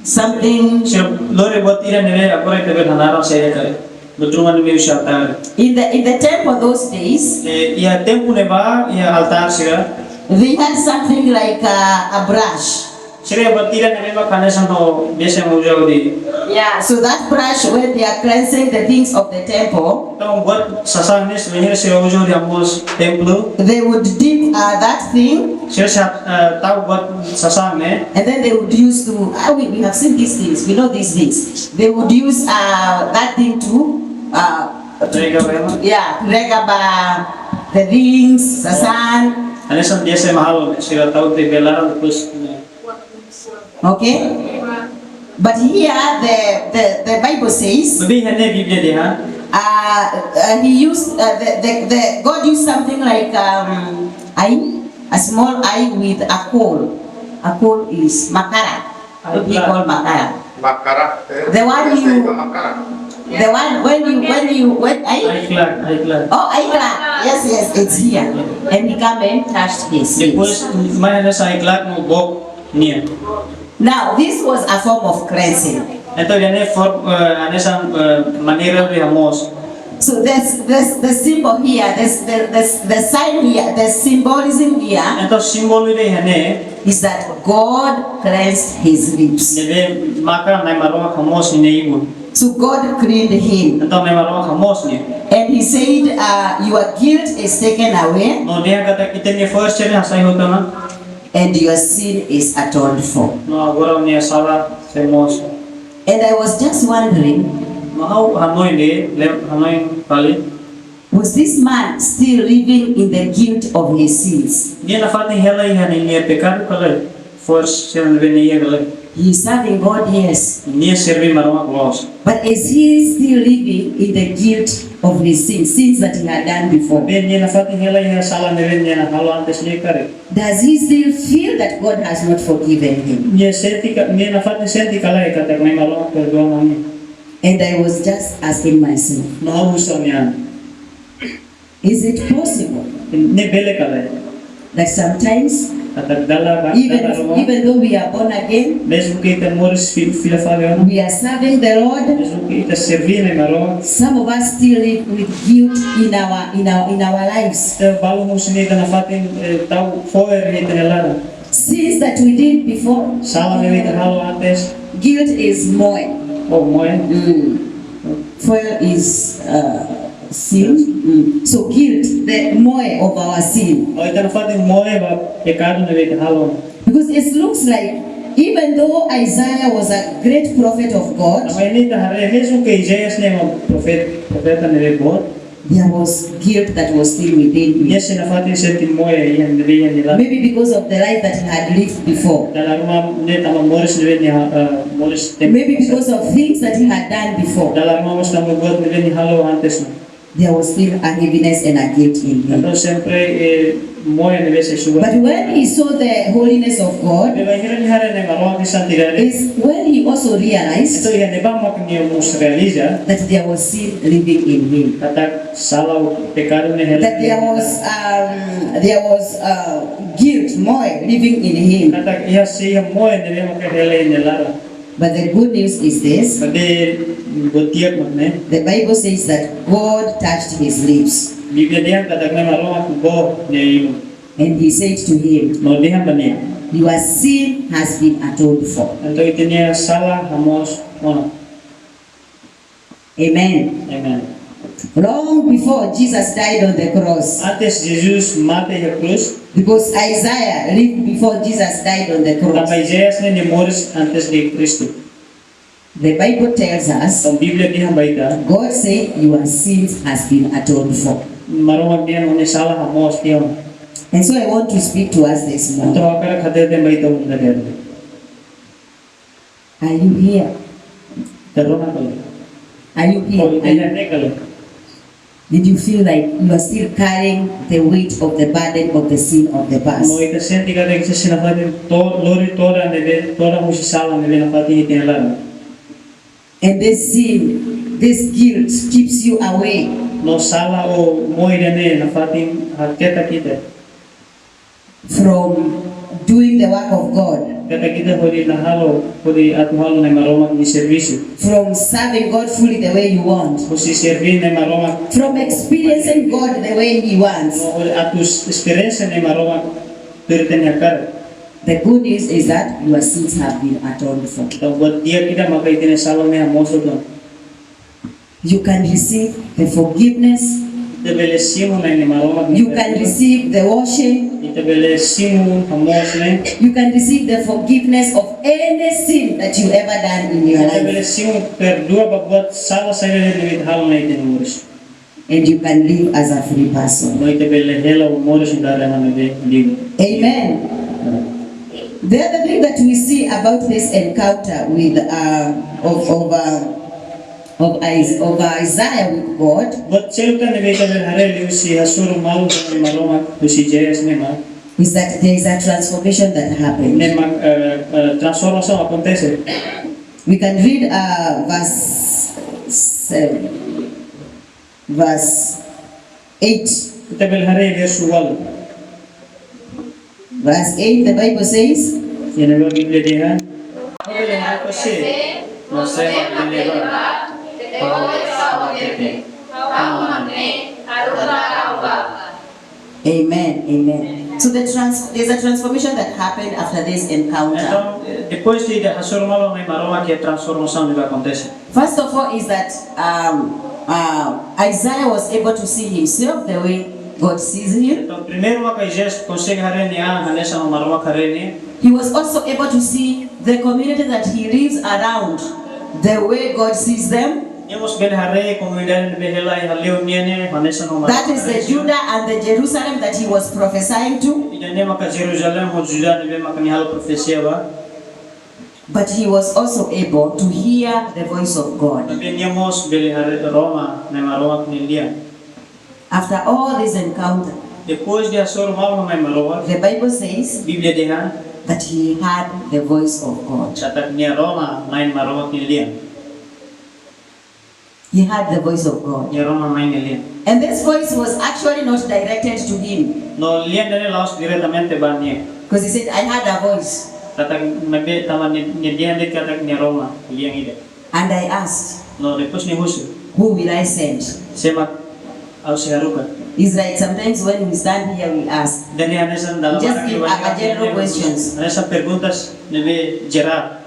Something. Sira lori buat ida ne'ebé agora ita bele hanaran saida karik. Buat ruma ne'ebé uza altar. In the, in the temple those days, Eh, iha tempu ne'ebá, iha altár sira. They had something like a, a brush. Sira iha buat ida ne'ebé mak hanesan ho biasa ema uza hodi. Yeah, so that brush, when they are cleansing the things of the temple, Entaun, buat sasán ne'e, bainhira sira uza hodi hamoos templu, they would dip uh, that thing, sira sei, eh, tau buat sasán ne'e. And then they would use to, ah, we, we have seen these things, we know these things. They would use uh, that thing to, uh, to, Rega to, ba ema? Yeah, rega ba the things, sasán. Hanesan biasa ema halo, sira tau tiha ba laran, depois, eh, Okay? But here the, the, the Bible says, Maibé iha ne'e Bíblia dehan, uh, uh, he used uh, the, the, the God used something like um, ai, a small ai with a coal. A coal is makara. What we call makara. Makara, eh? The one you, Makara. The one when you when you when ai? Ai klaran, ai klaran. Oh, ai klaran. Yes, yes, it's here. And he come and touched his Depois, lips. Mai hanesan ai klaran no book nia. Now, this was a form of cleansing. Entaun, ida-ne'e for, eh, hanesan, eh, maneira de hamoos. So this, this, the symbol here, this, the, this, the sign here, the symbolism here Entaun, símbolu ida iha ne'e is that God cleansed his lips. Ne'ebé maka Na'i Maromak hamoos nia ibun. So God cleaned him. Entaun, Na'i Maromak hamoos nia. And he said, uh, your guilt is taken away. No dehan katak ita-nia fo'er sira-ne'e hasai hotu ona. And your sin is atoned for. No agora ó-nia sala sei moos. And I was just wondering, No ha'u hanoin de'it, lem-, hanoin fali. Was this man still living in the guilt of his sins? Nia nafatin hela iha ninia pekadu ka lae? Fo'er sira ne'ebé nia iha ka lae? He is serving God, yes. Nia serve Maromak loos. But is he still living in the guilt of his sins, sins that he had done before? Maibé nia nafatin hela iha sala ne'ebé nia halo antes ne'e karik? Does he still feel that God has not forgiven him? Nia sente ka, nia nafatin sente ka lae katak Na'i Maromak perdua nia? And I was just asking myself, No ha'u husu ha'u-nia an. Is it possible Ne'e bele ka lae? that sometimes Katak dala, Even, dala ruma. Even though we are born again, Mezmu ke ita moris fi-, fila fali ona. We are serving the Lord. Mezmu ke ita serve Nai Maromak. Some of us still live with guilt in our in our in our lives. Ita balu husi ne'e ita nafatin, eh, tau fo'er iha ita-nia laran. Sins that we did before. Sala ne'ebé ita halo antes. Guilt is moe. Oh, moe. Mm. Foil is uh, sin. Mm. So guilt, the moe of our sin. Oh, ita nafatin moe ba pekadu ne'ebé ita halo. Because it looks like even though Isaiah was a great prophet of God, Tanba ne'e ita haree mezmu ke Isaías ne'e mak profet-, profeta ne'ebé boot. There was guilt that was still within him. Nia sei nafatin sente moe iha ne'ebé iha nia laran. Maybe because of the life that he had lived before. Dala ruma ne'e tanba moris ne'ebé nia, eh, moris tempu. Maybe because of things that he had done before. Dala ruma mós tanba buat ne'ebé nia halo antes ona. There was still a heaviness and a guilt in him. Entaun sempre, eh, moe ne'ebé sei subar. But when he saw the holiness of God, Bainhira nia haree Nai Maromak nia santidade. Is when he also realized Entaun iha ne'ebá mak nia mós realiza. That there was sin living in him. Katak sala ou pekadu ne'e hela. That there was um, there was uh, guilt, moe living in him. Katak iha sei iha moe ne'ebé maka hela iha nia laran. But the good news is this. Maibé buat di'ak mak ne'e. The Bible says that God touched his lips. Bíblia dehan katak Nai Maromak boo nia ibun. And he said to him, No dehan ba nia. Your sin has been atoned for. Entaun ita-nia sala hamoos ona. Amen. Amen. Long before Jesus died on the cross, Antes Jesus mate iha krús, because Isaiah lived before Jesus died on the cross. Tanba Isaías ne'e nia moris antes de Kristu. The Bible tells us, Entaun Bíblia dehan ba ita. God said, Your sins has been atoned for. Maromak dehan ó-nia sala hamoos tiha ona. And so I want to speak to us this morning. Entaun ha'u hakarak hatete ba ita ohin loron. Are you here? Ita rona ka lae? Are you here? Oh, ita iha ne'e ka lae? Did you feel like you are still carrying the weight of the burden of the sin of the past? No ita sente katak ita sei nafatin to-, lori todan ne'ebé, todan husi sala ne'ebé nafatin ita iha laran. And this sin, this guilt keeps you away No sala ou moe ida-ne'e nafatin haketak ita from doing the work of God, Ketak ita hodi la halo, hodi atu halo Nai Maromak nia servisu. From serving God fully the way you want, Husi serve Nai Maromak. From experiencing God the way He wants. No hodi atu s-, esperiénsia Nai Maromak tuir ita-nia hakarak. The good news is that your sins have been atoned for. Entaun buat di'ak ida maka ita-nia sala ne'e hamoos hotu ona. You can receive the forgiveness. Ita bele simu Nai Maromak nia You can perdua. Receive the washing. Ita bele simu hamoos ne'e. You can receive the forgiveness of any sin that you ever done in your life. Ita bele simu perdua ba buat sala saida de'it ne'ebé ita halo iha ita-nia moris. And you can live as a free person. No ita bele hela moris nu'udar ema ne'ebé livre. Amen. The other thing that we see about this encounter with uh, of of uh, of, Is- of uh, Isaiah with God Buat seluk tan ne'ebé ita bele haree liuhusi hasoru malu Nai Maromak husi Isaías ne'e mak. Is that there is a transformation that happened. Ne'e mak, eh, eh, transformasaun akontese. We can read uh, verse seven, verse eight. Ita bele haree versu ualu. Verse eight, the Bible says, Iha ne'ebá Bíblia dehan. Bele haree ka se, no se mak bele ba. Kau sama tete. Kau mane. Amen, amen. So the trans- there's a transformation that happened after this encounter. Entaun, eh, depois de hasoru malu Nai Maromak iha transformasaun ne'ebé akontese. First of all, is that um, uh, Isaiah was able to see himself the way God sees him. Entaun, primeiru maka Isaías konsege haree nia an hanesan Maromak haree nia. He was also able to see the community that he lives around the way God sees them. Nia mós bele haree komunidade ne'ebé hela iha li'ur nian ne'e hanesan Maromak. That is the Judah and the Jerusalem that he was prophesying to. Ida-ne'e maka Jerusalém ho Judá ne'ebé maka nia halo profesia ba. But he was also able to hear the voice of God. Maibé nia mós bele haree, rona Nai Maromak nia lian. After all this encounter, Depois de hasoru malu Nai Maromak, the Bible says Bíblia dehan, that he heard the voice of God. katak nia rona Nai Maromak nia lian. He heard the voice of God. Nia rona Nai nia lian. And this voice was actually not directed to him. No lian ida-ne'e la'ós diretamente ba nia. Because he said, "I heard a voice." Katak ne'ebé tanba nia, nia dehan de'it katak nia rona lian ida. And I asked, No depois nia husu, "Who will I send?" Sé mak ha'u sei haruka? It's like sometimes when we stand here, we ask. Ida-ne'e hanesan dala Just barak give a, a general questions. Hanesan perguntas ne'ebé jerál.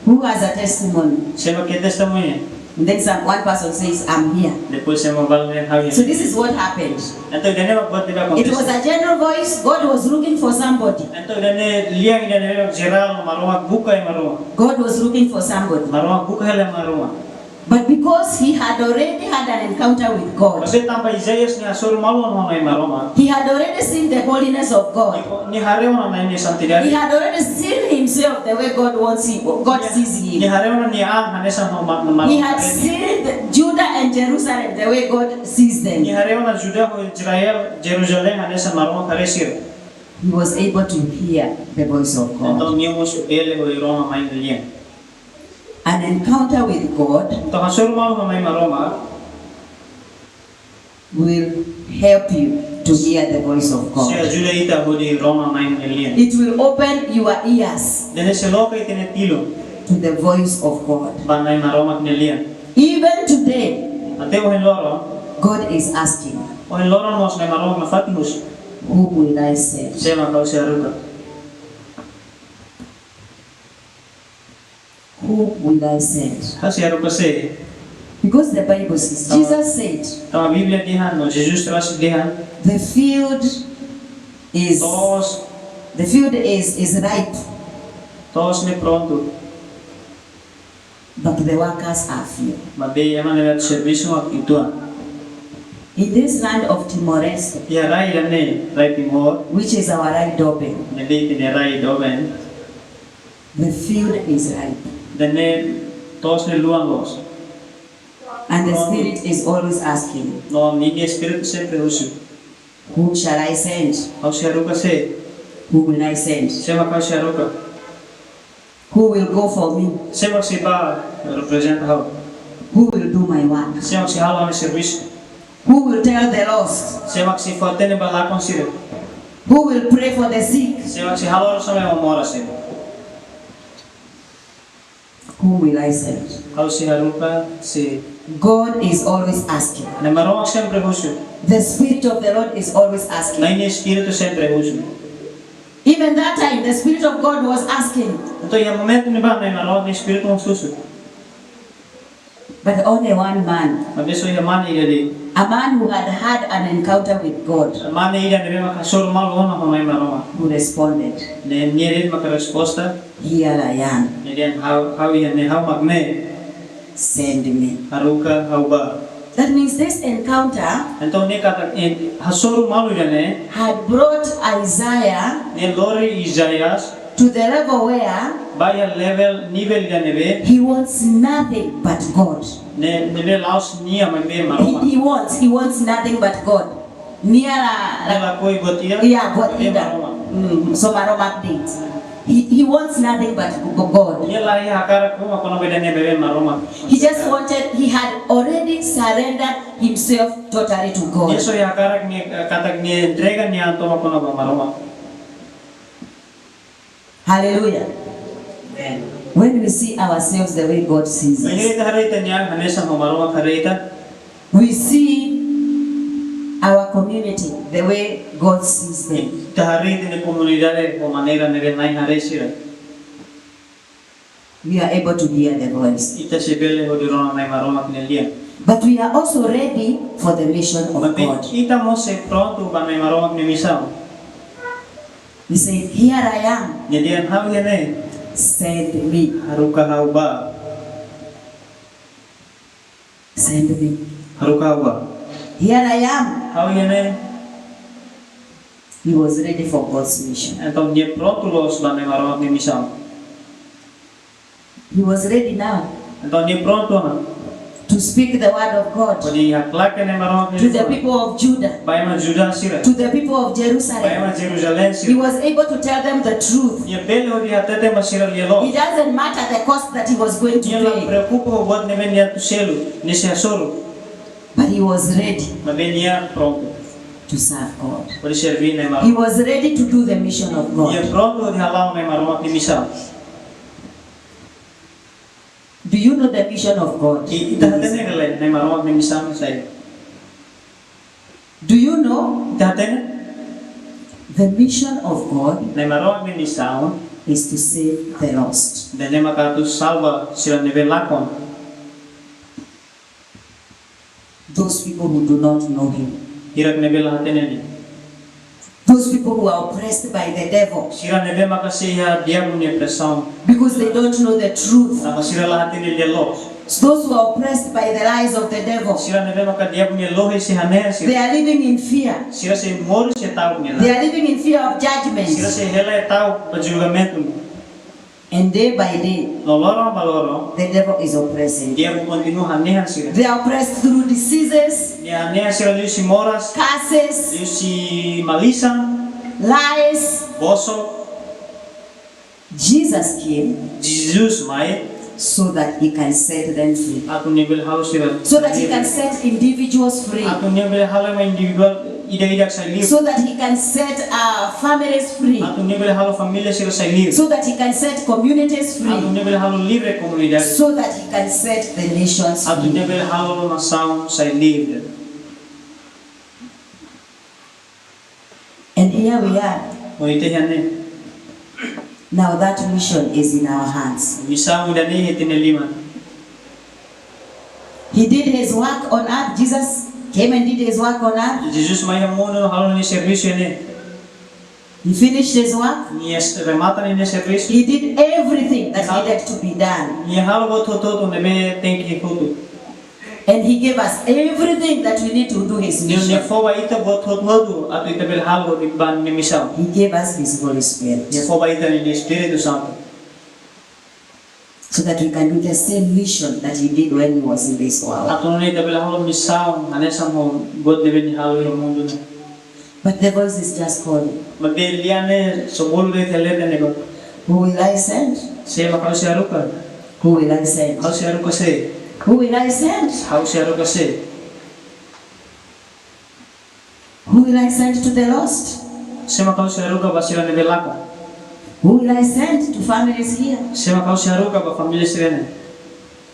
Who has a testimony? Sé mak iha testemuña? And then some, one person says, "I'm here." Depois sé mak fala, "Ha'u iha." So this is what happened. Entaun, ida-ne'e mak buat ne'ebé akontese. It was a general voice. God was looking for somebody. Entaun, ida-ne'e lian ida ne'ebé jerál, Maromak buka ema ruma. God was looking for somebody. Maromak buka hela ema ruma. But because he had already had an encounter with God, Maibé tanba Isaías nia hasoru malu ona ho Nai Maromak, he had already seen the holiness of God. Nia haree ona Nai nia santidade. He had already seen himself the way God wants him, God sees him. Nia haree ona nia an hanesan ho Ma-, Maromak. He had seen the, Judah and Jerusalem the way God sees them. Nia haree ona Judá ho Israel, Jerusalém hanesan Maromak haree sira. He was able to hear the voice of God. Entaun, nia mós bele hodi rona Nai nia lian. An encounter with God Entaun, hasoru malu ho Nai Maromak will help you to hear the voice of God. Sei ajuda ita hodi rona Nai nia lian. It will open your ears Ida-ne'e sei loke ita-nia tilun to the voice of God. Ba Nai Maromak nia lian. Even today, Até ohin loron, God is asking, ohin loron mós Nai Maromak nafatin husu, "Who will I send?" Sé mak ha'u sei haruka? Who will I send? Ha'u sei haruka sé? Because the Bible says, Tanba, Jesus said, tanba Bíblia dehan, no Jesus rasik dehan, "The field is, To'os, the field is, is ripe, to'os ne'e prontu, but the workers are few." Maibé ema ne'ebé atu servisu mak uitoan. In this land of Timor-Leste, Iha rai ida-ne'e, rai Timor, which is our rai doben, ne'ebé ita-nia rai doben, the field is ripe. Ida-ne'e to'os ne'e luan loos. And the Spirit is always asking, No, ninia Espíritu sempre husu, "Whom shall I send? Ha'u sei haruka sé? Who will I send? Sé mak ha'u sei haruka? Who will go for me? Sé mak sei bá reprezenta ha'u? Who will do my work? Sé mak sei halo ha'u-nia servisu? Who will tell the lost? Sé mak sei fó-hatene ba lakon sira? Who will pray for the sick? Sé mak sei halo orasaun ba ema moras sira? Whom will I send?" Ha'u sei haruka sé? God is always asking. Nai Maromak sempre husu. The Spirit of the Lord is always asking. Nai nia Espíritu sempre husu. Even that time, the Spirit of God was asking. Entaun, iha momentu ne'ebá, Nai Maromak nia Espíritu mós husu. But only one man, Maibé só iha mane ida de'it. A man who had had an encounter with God, Mane ida ne'ebé mak hasoru malu ona ho Nai Maromak. Who responded, Ne'e, nia de'it maka resposta. "Here I am. Nia dehan ha'u, ha'u iha ne'e, ha'u mak ne'e. Send me." Haruka ha'u bá. That means this encounter Entaun, ne'e katak, eh, hasoru malu ida-ne'e had brought Isaiah ne'e lori Isaías to the level where bá iha level, nivel ida ne'ebé he wants nothing but God. Ne'e, ne'ebé la'ós nia maibé Maromak. He, he wants, he wants nothing but God. Nia la, la, nia lakohi buat ida, iya, buat ida, maibé Maromak. Hmm, so Maromak de'it. He, he wants nothing but G-, God. Nia la iha hakarak ruma kona-ba ida-ne'e maibé Maromak. He just wanted, he had already surrendered himself totally to God. Nia só iha hakarak nia, eh, katak nia entrega nia an tomak kona-ba Maromak. Hallelujah. Amen. When we see ourselves the way God sees us, Bainhira ita haree ita-nia an hanesan ho Maromak haree ita, we see our community the way God sees them, ita haree ita-nia komunidade ho maneira ne'ebé Nai haree sira, we are able to hear the voice. Ita sei bele hodi rona Nai Maromak nia lian. But we are also ready for the mission of God. Maibé ita mós sei prontu ba Nai Maromak nia misaun. He said, "Here I am. Nia dehan ha'u iha ne'e. Send me." Haruka ha'u bá. Send me. Haruka ha'u bá. Here I am. Ha'u iha ne'e. He was ready for God's mission. Entaun nia prontu loos ba Nai Maromak nia misaun. He was ready now. Entaun nia prontu ona. To speak the word of God. Hodi haklaken Nai Maromak nia liafuan. To the people of Judah. Ba ema Judá sira. To the people of Jerusalem. Ba ema Jerusalém sira. He was able to tell them the truth. Nia bele hodi hatete ba sira lia loos. It doesn't matter the cost that he was going to pay. Nia la preokupa ho buat ne'ebé nia atu selu, nia sei hasoru. But he was ready. Maibé nia prontu. to serve God. Hodi serví Na'i Maromak. He was ready to do the mission of God. Nia prontu hodi hala'o Na'i Maromak nia misaun. Do you know the mission of God? I, ita hatene ka lae Na'i Maromak nia misaun saida? Do you know? Ita hatene? The mission of God, Na'i Maromak nia misaun, is to save the lost. Ida-ne'e maka atu salva sira ne'ebé lakon. Those people who do not know Him. Hirak ne'ebé la hatene Nia. Those people who are oppressed by the devil. Sira ne'ebé maka sei iha diabu nia opresaun. Because they don't know the truth. Tanba sira la hatene lia-loos. Those who are oppressed by the lies of the devil. Sira ne'ebé maka diabu nia lohi sei hanehan sira. They are living in fear. Sira sei moris iha ta'uk nia laran. They are living in fear of judgment. Sira sei hela iha ta'uk ba julgamentu. And day by day, no loron ba loron, the devil is oppressing. Diabu kontinua hanehan sira. They are oppressed through diseases, nia hanehan sira liuhusi moras, curses, liuhusi malisan, lies. Bosok. Jesus came, Jesus mai, so that He can set them free. Atu Nia bele halo sira, so that He can set individuals free. Atu Nia bele halo ema individuál ida-idak sai livre. So that He can set, uh, families free. Atu Nia bele halo família sira sai livre. So that He can set communities free. Atu Nia bele halo livre komunidade. So that He can set the nations free. Atu Nia bele halo nasaun sai livre. And here we are. No ita iha ne'e. Now that mission is in our hands. Misaun ida-ne'e iha ita-nia liman. He did His work on earth. Jesus came and did His work on earth. Jesus mai iha mundu no halo nia servisu iha ne'e. He finished His work. Nia remata nia servisu. He did everything that needed to be done. Nia halo buat hotu-hotu ne'ebé tenke hotu. And He gave us everything that we need to do His mission. Nia fó ba ita buat hotu-hotu atu ita bele halo hodi bá nia misaun. He gave us His Holy Spirit. Nia fó ba ita nia Espíritu Santu. So that we can do the same mission that He did when He was in this world. Atu nune'e ita bele halo misaun hanesan ho buat ne'ebé nia halo iha mundu ne'e. But the voice is just calling. Maibé lian ne'e só bolu de'it iha leten ne'ebá. Who will I send? Sé mak ha'u sei haruka? Who will I send? Ha'u sei haruka sé? Who will I send? Ha'u sei haruka sé? Who will I send to the lost? Sé mak ha'u sei haruka ba sira ne'ebé lakon? Who will I send to families here? Sé mak ha'u sei haruka ba família sira-ne'e?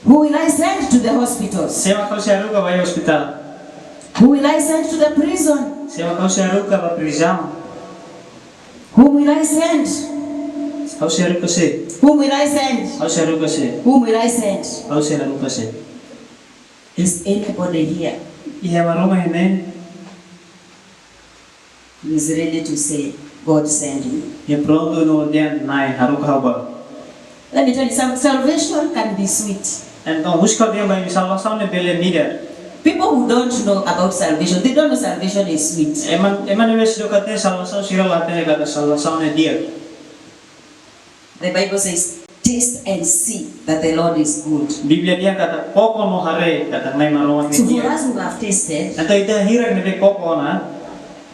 Who will I send to the hospitals? Sé mak ha'u sei haruka ba iha ospitál? Who will I send to the prison? Sé mak ha'u sei haruka ba prizaun? Whom will I send? Ha'u sei haruka sé? Whom will I send? Ha'u sei haruka sé? Whom will I send? Ha'u sei haruka sé? Is anybody here? Iha ema ruma iha ne'e who is ready to say, "God send me"? Nia prontu no dehan, "Na'i haruka ha'u bá"? Let me tell you something. Salvation can be sweet. Entaun, husik ha'u dehan ba imi, salvasaun ne'e bele midar. People who don't know about salvation, they don't know salvation is sweet. Ema, ema ne'ebé seidauk hatene salvasaun, sira la hatene katak salvasaun ne'e di'ak. The Bible says, "Taste and see that the Lord is good." Bíblia dehan katak koko no haree katak Na'i Maromak ne'e di'ak. So for us who have tasted, entaun ita hirak ne'ebé koko ona,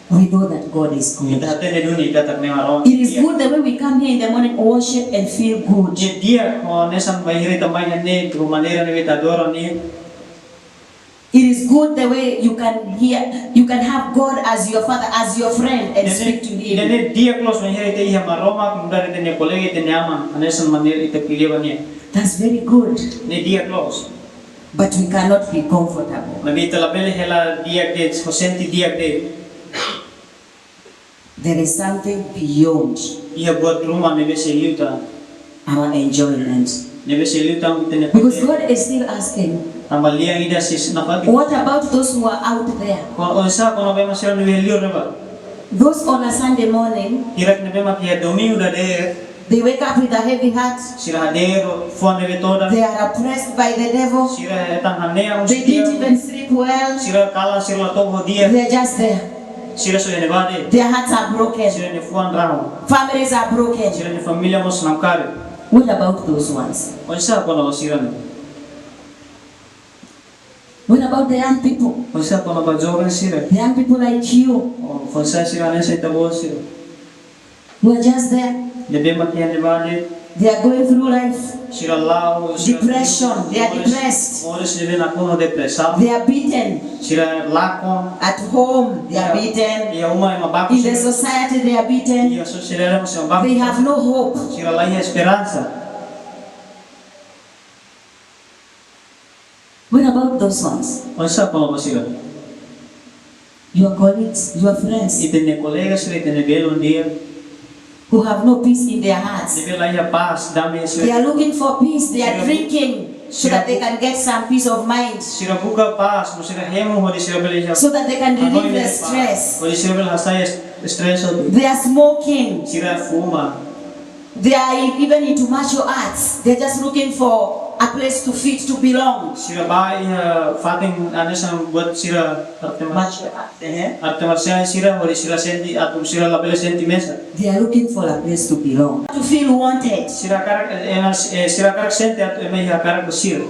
we know that God is good. Ita hatene duni katak Na'i Maromak di'ak. It is good the way we come here in the morning, worship and feel good. Ne'e di'ak, oh, hanesan bainhira ita mai iha ne'e, ho maneira ne'ebé ita adora Nia. It is good the way you can hear, you can have God as your father, as your friend, and speak to Him. Ne'e di'ak loos bainhira ita iha Maromak, nu'udar ita-nia kolega, ita-nia aman, hanesan maneira ita ko'alia ba Nia. That's very good. Ne'e di'ak loos. But we cannot be comfortable. Maibé ita labele hela di'ak de'it, ho sente di'ak de'it. There is something beyond. Iha buat ruma ne'ebé sei liután. Our enjoyment. Ne'ebé sei liután ita-nia. Because God is still asking. Tanba lia ida sei nafatin. What about those who are out there? Ko, oinsá kona-ba ema sira ne'ebé liur ne'ebá? Those on a Sunday morning. Hirak ne'ebé mak iha domingu dadeer. They wake up with a heavy heart. Sira hadeer ho fuan ne'ebé todan. They are oppressed by the devil. Sira hetan hanehan husi diabu. They didn't even sleep well. Sira kalan, sira la to'o di'ak. They are just there. Sira só iha ne'ebá de'it. Their hearts are broken. Sira-nia fuan rahun. Families are broken. Sira-nia família mós namkari. What about those ones? Oinsá kona-ba sira-ne'e? What about the young people? Oinsá kona-ba joven sira? The young people like you. Oh, oinsá sira hanesan ita-boot sira? Who are just there. Ne'ebé mak iha ne'ebá de'it. They are going through life. Sira la'o, sira depression, they are moris, depressed. Moris ne'ebé nakonu depresaun. They are beaten. Sira lakon. At home, they are beaten. Iha uma ema baku sira. In the society, they are beaten. Iha sosiedade mós ema baku. They have no hope. Sira laiha esperansa. What about those ones? Oinsá kona-ba sira? Your colleagues, your friends. Ita-nia kolega sira, ita-nia belun di'ak. Who have no peace in their hearts. Ne'ebé laiha pás, dame sira. They are looking for peace. They are drinking so that they can get some peace of mind. Sira buka pás, no sira hemu hodi sira bele iha. So that they can relieve their stress. Hodi sira bele hasai stress. They are smoking. Sira fuma. They are even into martial arts. They're just looking for a place to fit, to belong. Sira bá iha fatin hanesan buat sira arte marsiál. Martial arts, eh? Arte marsiál sira, hodi sira sente atu sira labele sente mesak. They are looking for a place to belong. To feel wanted. Sira hakarak, eh, eh, sira hakarak sente atu ema iha hakarak ba sira.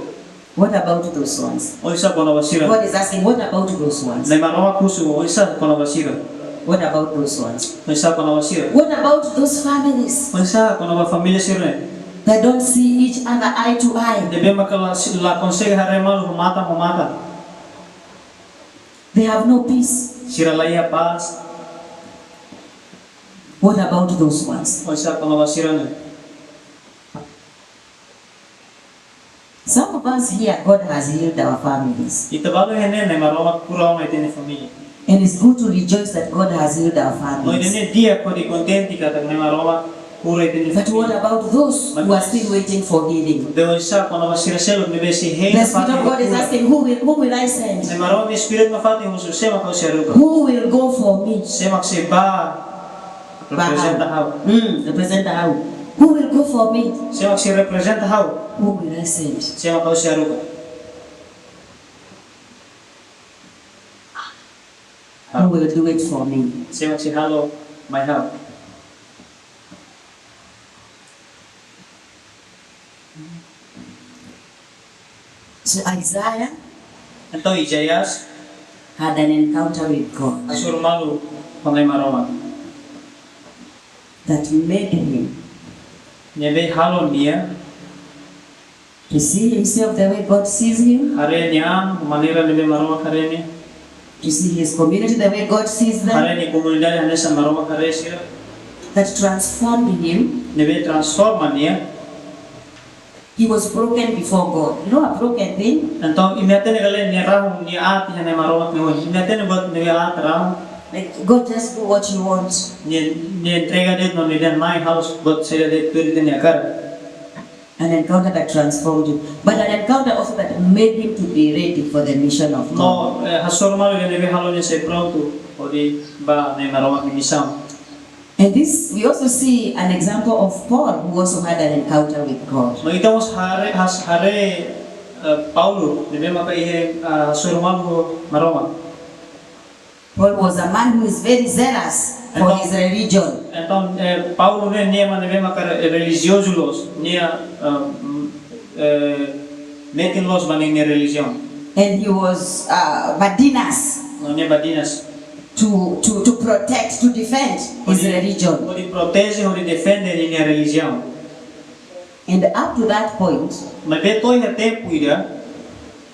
What about those ones? Oinsá kona-ba sira? God is asking, "What about those ones?" Na'i Maromak husu, oinsá kona-ba sira? What about those ones? Oinsá kona-ba sira? What about those families? Oinsá kona-ba família sira? They don't see each other eye to eye. Ne'ebé maka la, la konsege haree malu matan ho matan. They have no peace. Sira laiha pás. What about those ones? Oinsá kona-ba sira ne'e? Some of us here, God has healed our families. Ita balu iha ne'e, Na'i Maromak kura ona ita-nia família. And it's good to rejoice that God has healed our families. No ida-ne'e di'ak hodi kontente katak Na'i Maromak kura ita-nia família. But what about those who are still waiting for healing? Maibé oinsá kona-ba sira seluk ne'ebé sei hein. The Spirit of God is asking, "Who will, who will I send?" Na'i Maromak nia Espíritu nafatin husu, sé mak ha'u sei haruka? Who will go for me? Sé mak sei bá reprezenta ha'u? Mm, reprezenta ha'u. Who will go for me? Sé mak sei reprezenta ha'u? Who will I send? Sé mak ha'u sei haruka? Who will do it for me? Sé mak sei halo mai ha'u? So Isaiah, entaun Isaías, had an encounter with God, hasoru malu ho Na'i Maromak, that made him, ne'ebé halo nia, to see himself the way God sees him, haree nia an maneira ne'ebé Maromak haree nia, to see his community the way God sees them, haree nia komunidade hanesan Maromak haree sira, that transformed him, ne'ebé transforma nia. He was broken before God. You know a broken thing? Entaun, imi hatene ka lae, nia rahun, nia aat iha Na'i Maromak nia oin? Imi hatene buat ne'ebé aat, rahun? Like, God, just do what you want. Nia, nia entrega de'it no nia dehan, "Mai, halo buat saida de'it tuir ita-nia hakarak." An encounter that transformed him. But an encounter also that made him to be ready for the mission of God. No, eh, hasoru malu ida ne'ebé halo nia sai prontu hodi bá Na'i Maromak nia misaun. And this, we also see an example of Paul, who also had an encounter with God. No ita mós haree, has-, haree, eh, Paulo, ne'ebé maka iha, eh, hasoru malu ho Maromak. Paul was a man who is very zealous for his religion. Entaun, entaun, eh, Paulo ne'e, nia ema ne'ebé maka re-, relijiozu loos, nia, eh, mm, eh, metin loos ba nia, nia relijiaun. And he was, uh, badinas. No nia badinas. To, to, to protect, to defend his religion. Hodi, hodi proteje, hodi defende nia, nia relijiaun. And up to that point, maibé to'o iha tempu ida,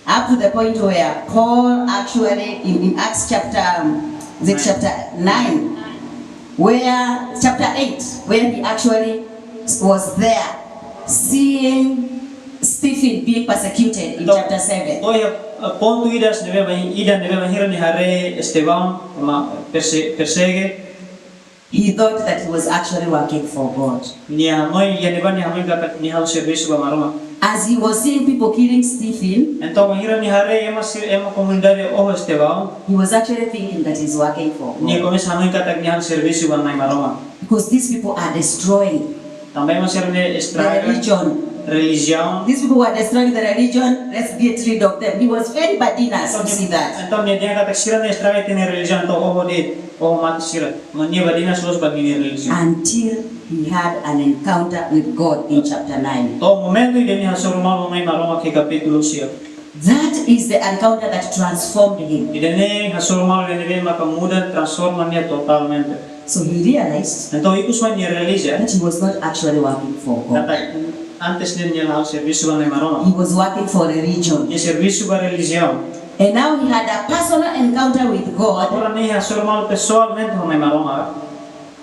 up to the point where Paul actually, in, in Acts chapter, um, is it chapter nine, where, chapter eight, where he actually was there seeing Stephen being persecuted in chapter seven. Entaun, to'o iha, eh, pontu ida ne'ebé ba, ida ne'ebé bainhira nia haree Estevão mak perse-, persege. He thought that he was actually working for God. Nia hanoin, iha ne'ebá nia hanoin katak nia halo servisu ba Maromak. As he was seeing people killing Stephen, entaun, bainhira nia haree ema si-, ema komunidade oho Estevão, he was actually thinking that he's working for God. Nia komesa hanoin katak nia halo servisu ba Na'i Maromak. Because these people are destroying Tanba ema sira-ne'e estraga religion. Relijiaun. These people who are destroying the religion, let's get rid of them. He was very badinas to see that. Entaun, nia dehan katak sira-ne'e estraga ita-nia relijiaun, entaun oho de'it, oho mate sira. Mas nia badinas loos ba nia relijiaun. Until he had an encounter with God in chapter nine. To'o momentu ida nia hasoru malu ho Na'i Maromak iha kapítulu sia. That is the encounter that transformed him. Ida-ne'e hasoru malu ida ne'ebé maka muda, transforma nia totalmente. So he realized Entaun, ikus mai nia realiza that he was not actually working for God. katak antes ne'e nia la'o servisu ba Nai Maromak. He was working for religion. Nia servisu ba relijiaun. And now he had a personal encounter with God Agora nia hasoru malu pesoalmente ho Nai Maromak.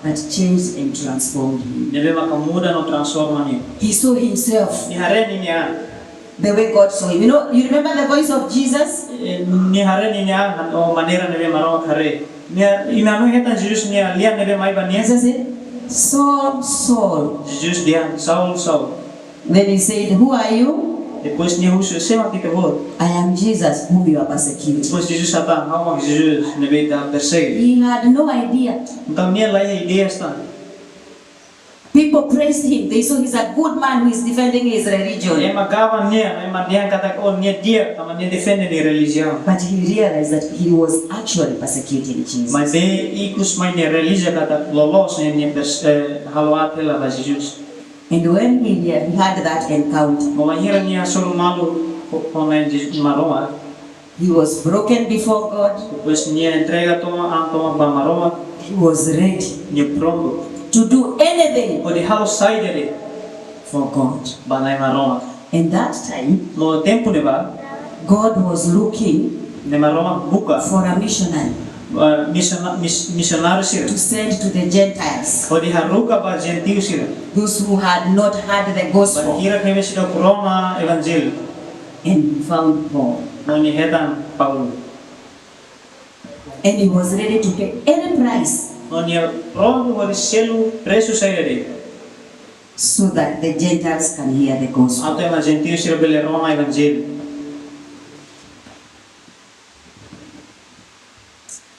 that changed and transformed him. Ne'ebé maka muda no transforma nia. He saw himself Nia haree ninia an. The way God saw him. You know, you remember the voice of Jesus? Eh, nia haree ninia an, no maneira ne'ebé Maromak haree. Nia, imi hanoin hetan Jesus nia lian ne'ebé mai ba nia? Jesus said, "Saul, Saul." Jesus dehan, "Saul, Saul." Then he said, "Who are you?" Depois nia husu, "Sé mak ita-boot?" "I am Jesus whom you are persecuting." Depois Jesus hatán, "Ha'u mak Jesus ne'ebé ita persege." He had no idea. Entaun nia laiha ideia tan. People praised him. They saw he's a good man who is defending his religion. Ema gaba nia, ema dehan katak, "Oh, nia di'ak, tanba nia defende nia relijiaun." But he realized that he was actually persecuting Jesus. Maibé ikus mai nia realiza katak loloos ne'e nia pers- eh, halo aat hela ba Jesus. And when he, he had that encounter, Bainhira nia hasoru malu ho, ho Nai Jesus Maromak, he was broken before God. Depois nia entrega tomak, an tomak ba Maromak. He was ready Nia prontu to do anything hodi halo saida de'it for God. Ba Nai Maromak. And that time, No tempu ne'ebá, God was looking Nai Maromak buka for a missionary eh, misiona- mis- misionáriu sira to send to the Gentiles, hodi haruka ba jentiu sira. those who had not heard the gospel. Bainhira ne'ebé seidauk rona evanjellu. And he found Paul. No nia hetan Paulo. And he was ready to pay any price No nia prontu hodi selu presu saida de'it. So that the Gentiles can hear the gospel. Atu ema jentiu sira bele rona evanjellu.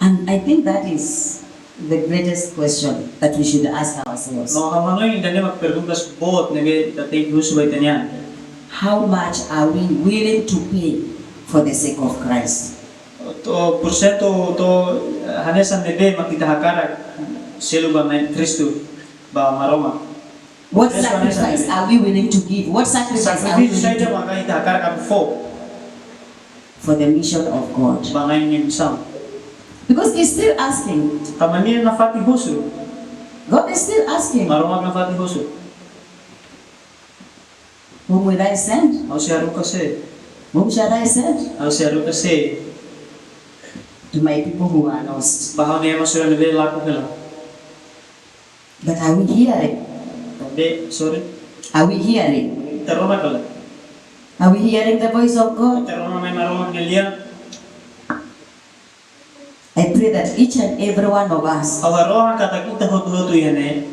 And I think that is the greatest question that we should ask ourselves. No ha'u hanoin ida-ne'e mak perguntas boot ne'ebé ita tenke husu ba ita-nia an. How much are we willing to pay for the sake of Christ? To'o porsentu, to'o, eh, hanesan ne'ebé mak ita hakarak selu ba Nai Kristu, ba Maromak. What sacrifice are we willing to give? What sacrifice are we Sakrifísiu saida willing to mak ita hakarak atu fó for the mission of God? Ba Nai nia misaun. Because he's still asking, Tanba nia nafatin husu. God is still asking, Maromak nafatin husu. "Whom will I send? Ha'u sei haruka sé? Whom shall I send?" Ha'u sei haruka sé? To my people who are lost. Ba ha'u-nia ema sira ne'ebé lakon hela. But are we hearing? Maibé, sorry. Are we hearing? Ita rona ka lae? Are we hearing the voice of God? Ita rona Nai Maromak nia lian? I pray that each and every one of us Ha'u harohan katak ita hotu-hotu iha ne'e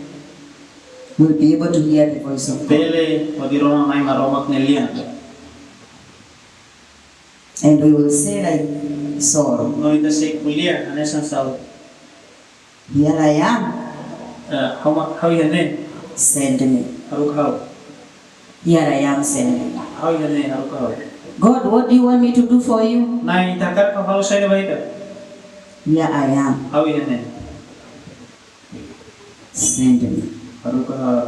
will be able to hear the voice of God. bele hodi rona Nai Maromak nia lian. And we will say like Saul, No ita sei ko'alia hanesan Saul. "Here I am, Eh, ha'u mak, ha'u iha ne'e, send me." haruka ha'u. "Here I am, send me." Ha'u iha ne'e, haruka ha'u. "God, what do you want me to do for you?" Nai, ita hakarak ha'u halo saida ba ita? "Here I am, Ha'u iha ne'e, send me." haruka ha'u.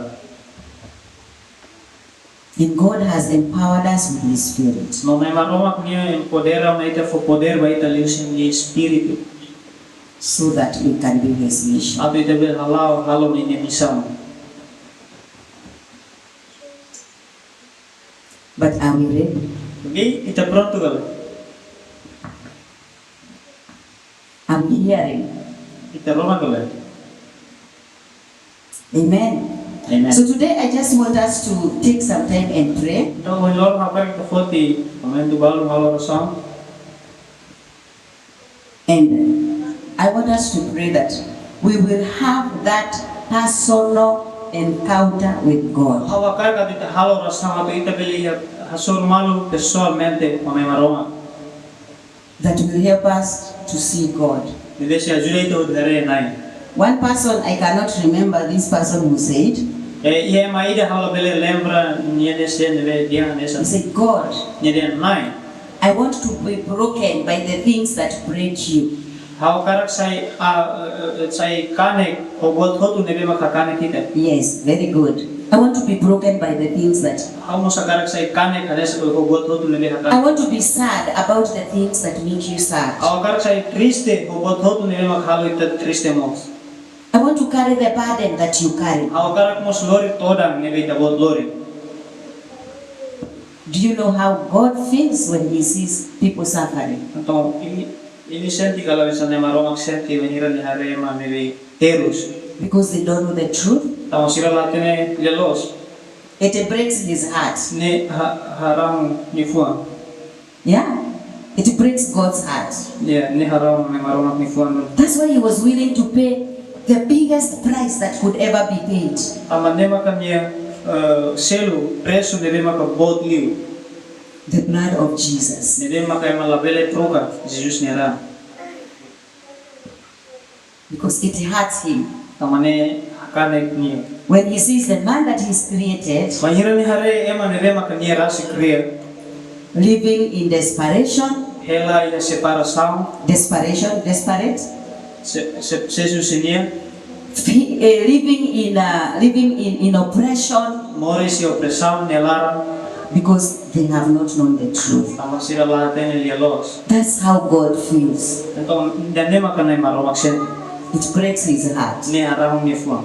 And God has empowered us with His Spirit No Nai Maromak nia empodera ona ita, fó podér ba ita liuhusi nia Espíritu. so that we can do His mission. Atu ita bele hala'o, halo ninia misaun. But are we ready? Oke, ita prontu ka lae? Are we hearing? Ita rona ka lae? Amen. Amen. So today I just want us to take some time and pray. Entaun, ohin loron ha'u hakarak ita foti momentu balu halo orasaun. And I want us to pray that we will have that personal encounter with God. Ha'u hakarak atu ita halo orasaun atu ita bele iha hasoru malu pesoalmente ho Nai Maromak. That will help us to see God. Ne'ebé sei ajuda ita hodi haree Nai. One person, I cannot remember this person who said, Eh, iha ema ida ha'u labele lembra nia, nia sé, ne'ebé dehan hanesan. He said, "God, Nia dehan, "Nai, I want to be broken by the things that break you." Ha'u hakarak sai, ah, eh, eh, sai kanek ho buat hotu ne'ebé mak hakanek ita." Yes, very good. "I want to be broken by the things that, Ha'u mós hakarak sai kanek hanesan ho buat hotu ne'ebé hakanek. I want to be sad about the things that make you sad." Ha'u hakarak sai triste ho buat hotu ne'ebé mak halo ita triste mós. I want to carry the burden that you carry. Ha'u hakarak mós lori todan ne'ebé ita-boot lori. Do you know how God feels when he sees people suffering? Entaun, imi, imi sente ka lae hanesan Maromak sente bainhira nia haree ema ne'ebé terus? Because they don't know the truth. Tanba sira la hatene lia-loos. It breaks his heart. Ne'e ha-, harahun nia fuan. Yeah? It breaks God's heart. Ya, ne'e harahun Maromak nia fuan. That's why he was willing to pay the biggest price that could ever be paid. Tanba ne'e maka nia, eh, selu presu ne'ebé maka boot liu. The blood of Jesus. Ne'ebé maka ema labele troka, Jesus nia rahun. Because it hurts him. Tanba ne'e hakanek nia. When he sees the man that he's created Bainhira nia haree ema ne'ebé maka nia rasik kria. Living in desperation, Hela iha separasaun. Desperation, desperate. Se, se, se susinia. Fe- eh, living in, uh, living in, in oppression. Moris iha opresaun nia laran. Because they have not known the truth. Tanba sira la hatene lia-loos. That's how God feels. Entaun, ida-ne'e maka Maromak sente. It breaks his heart. Ne'e harahun nia fuan.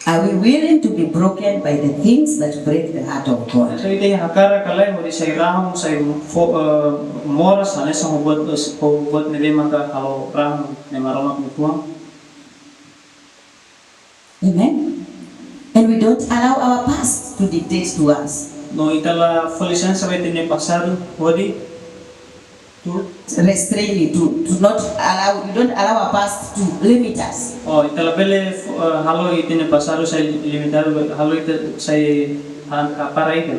Are we willing to be broken by the things that break the heart of God? Entaun, ita hakarak ka lae hodi sai rahun, sai fo-, eh, moras hanesan ho buat, ho buat ne'ebé maka halo rahun Maromak nia fuan. Amen. And we don't allow our past to dictate to us. No ita la fó lisensa ba ita-nia pasadu hodi to Restrain you to, to not allow, you don't allow our past to limit us. Oh, ita labele, eh, halo ita-nia pasadu sai limitadu, halo ita sai han-, para ita.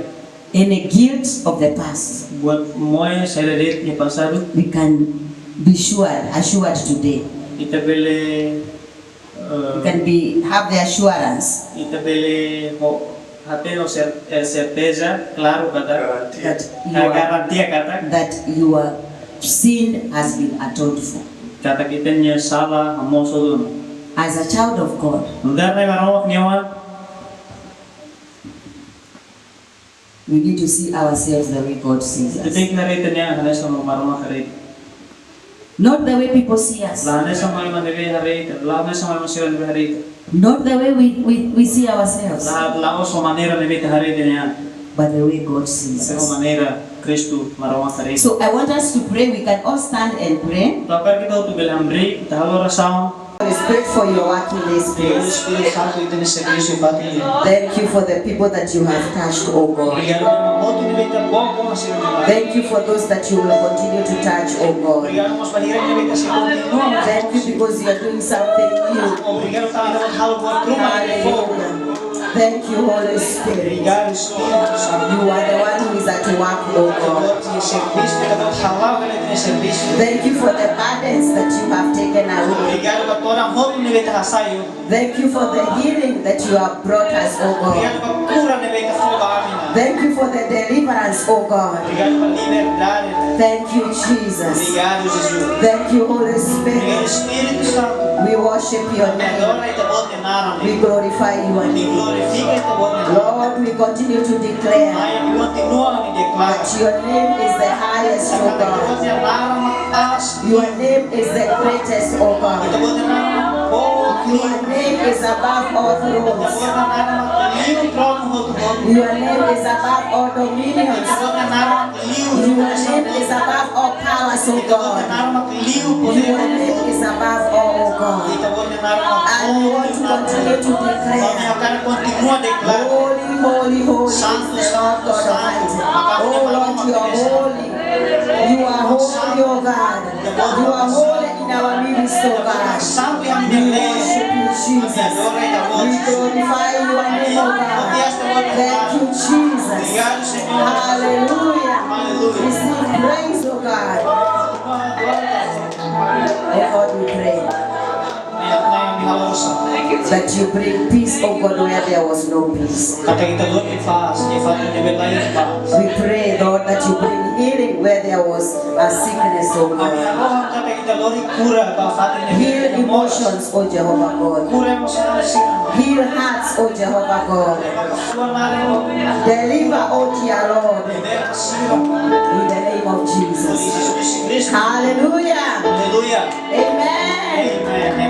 Any guilt of the past, Buat moe saida de'it iha pasadu, we can be sure, assured today. ita bele, eh, You can be, have the assurance ita bele ho, hatene ho cer-, eh, serteza, klaru katak, Garantia. that you eh, are, garantia katak, that your sin has been atoned for. katak ita-nia sala hamosu duni. As a child of God, Nu'udar Maromak nia oan, we need to see ourselves the way God sees ita us. tenke haree ita-nia an hanesan Maromak haree. Not the way people see us. La hanesan ema ne'ebé haree ita, la hanesan ema sira ne'ebé haree ita. Not the way we, we, we see ourselves. La, la'ós ho maneira ne'ebé ita haree ita-nia an. But the way God sees Maibé ho us. maneira Kristu Maromak haree ita. So I want us to pray. We can all stand and pray. Entaun, ha'u hakarak ita hotu bele hamriik, ita halo orasaun. Holy Spirit, for your work in this Senhor place. Espírito Santo, ita-nia servisu iha fatin ne'e. Thank you for the people that you have touched, oh God. Obrigadu ba ema hotu ne'ebé ita boko hanesan ne'e. Thank you for those that you will continue to touch, oh God. Obrigadu mós ba ema ne'ebé ita sei kontinua. Thank you because you are doing something new. Obrigadu tanba ita halo buat ruma ne'ebé foun. Hallelujah. Thank you, Holy Spirit. Obrigadu, Espírito Santo. You are the one who is at work, oh God. Ita-boot iha servisu, ita-boot hala'o hela ita-nia servisu. Thank you for the burdens that you have taken away. Obrigadu ba todan hotu ne'ebé ita hasai. Thank you for the healing that you have brought us, oh God. Obrigadu ba kura ne'ebé ita fó ba ami. Thank you for the deliverance, oh God. Obrigadu ba liberdade. Thank you, Jesus. Obrigadu, Jesus. Thank you, Holy Obrigadu, Spirit. Espírito Santo. We worship your Ami name. adora ita-boot nia naran. We glorify your Ami name. glorifika ita-boot nia naran. Lord, we continue to declare Ami kontinua deklara. that your name is the highest, oh Ita-boot God. nia naran mak aas. Your name is the greatest, oh God. Ita-boot nia naran mak boot. Your name is above all thrones. Ita-boot nia naran mak liu tronu hotu-hotu. Your name is above all dominions. Ita-boot nia naran mak liu. Your name is above all powers, oh Ita-boot nia God. naran mak liu Your podér. name is above all, oh God. Ita-boot nia naran mak And we want to continue to Ami declare, hakarak kontinua deklara. "Holy, holy, holy is Santu, the Lord santu, God santu. Almighty." Oh Lord, you are holy. You are holy, oh God. You are holy in our midst, oh God. Santu iha We ita-nia meio. worship you, Jesus. We glorify your name, oh God. Thank you, Jesus. Hallelujah. Receive praise, oh God. Oh God, we pray that you bring peace, oh God, where there was no peace. Katak ita lori pás, ita fatin ne'ebé la iha pás. We pray, Lord, that you bring healing where there was a sickness, oh God. Katak ita lori kura ba fatin ne'ebé. Heal emotions, oh Jehovah God. Kura emosionál sira. Heal hearts, oh Jehovah God. Deliver, oh dear Lord. In the name of Jesus. Hallelujah. Amen.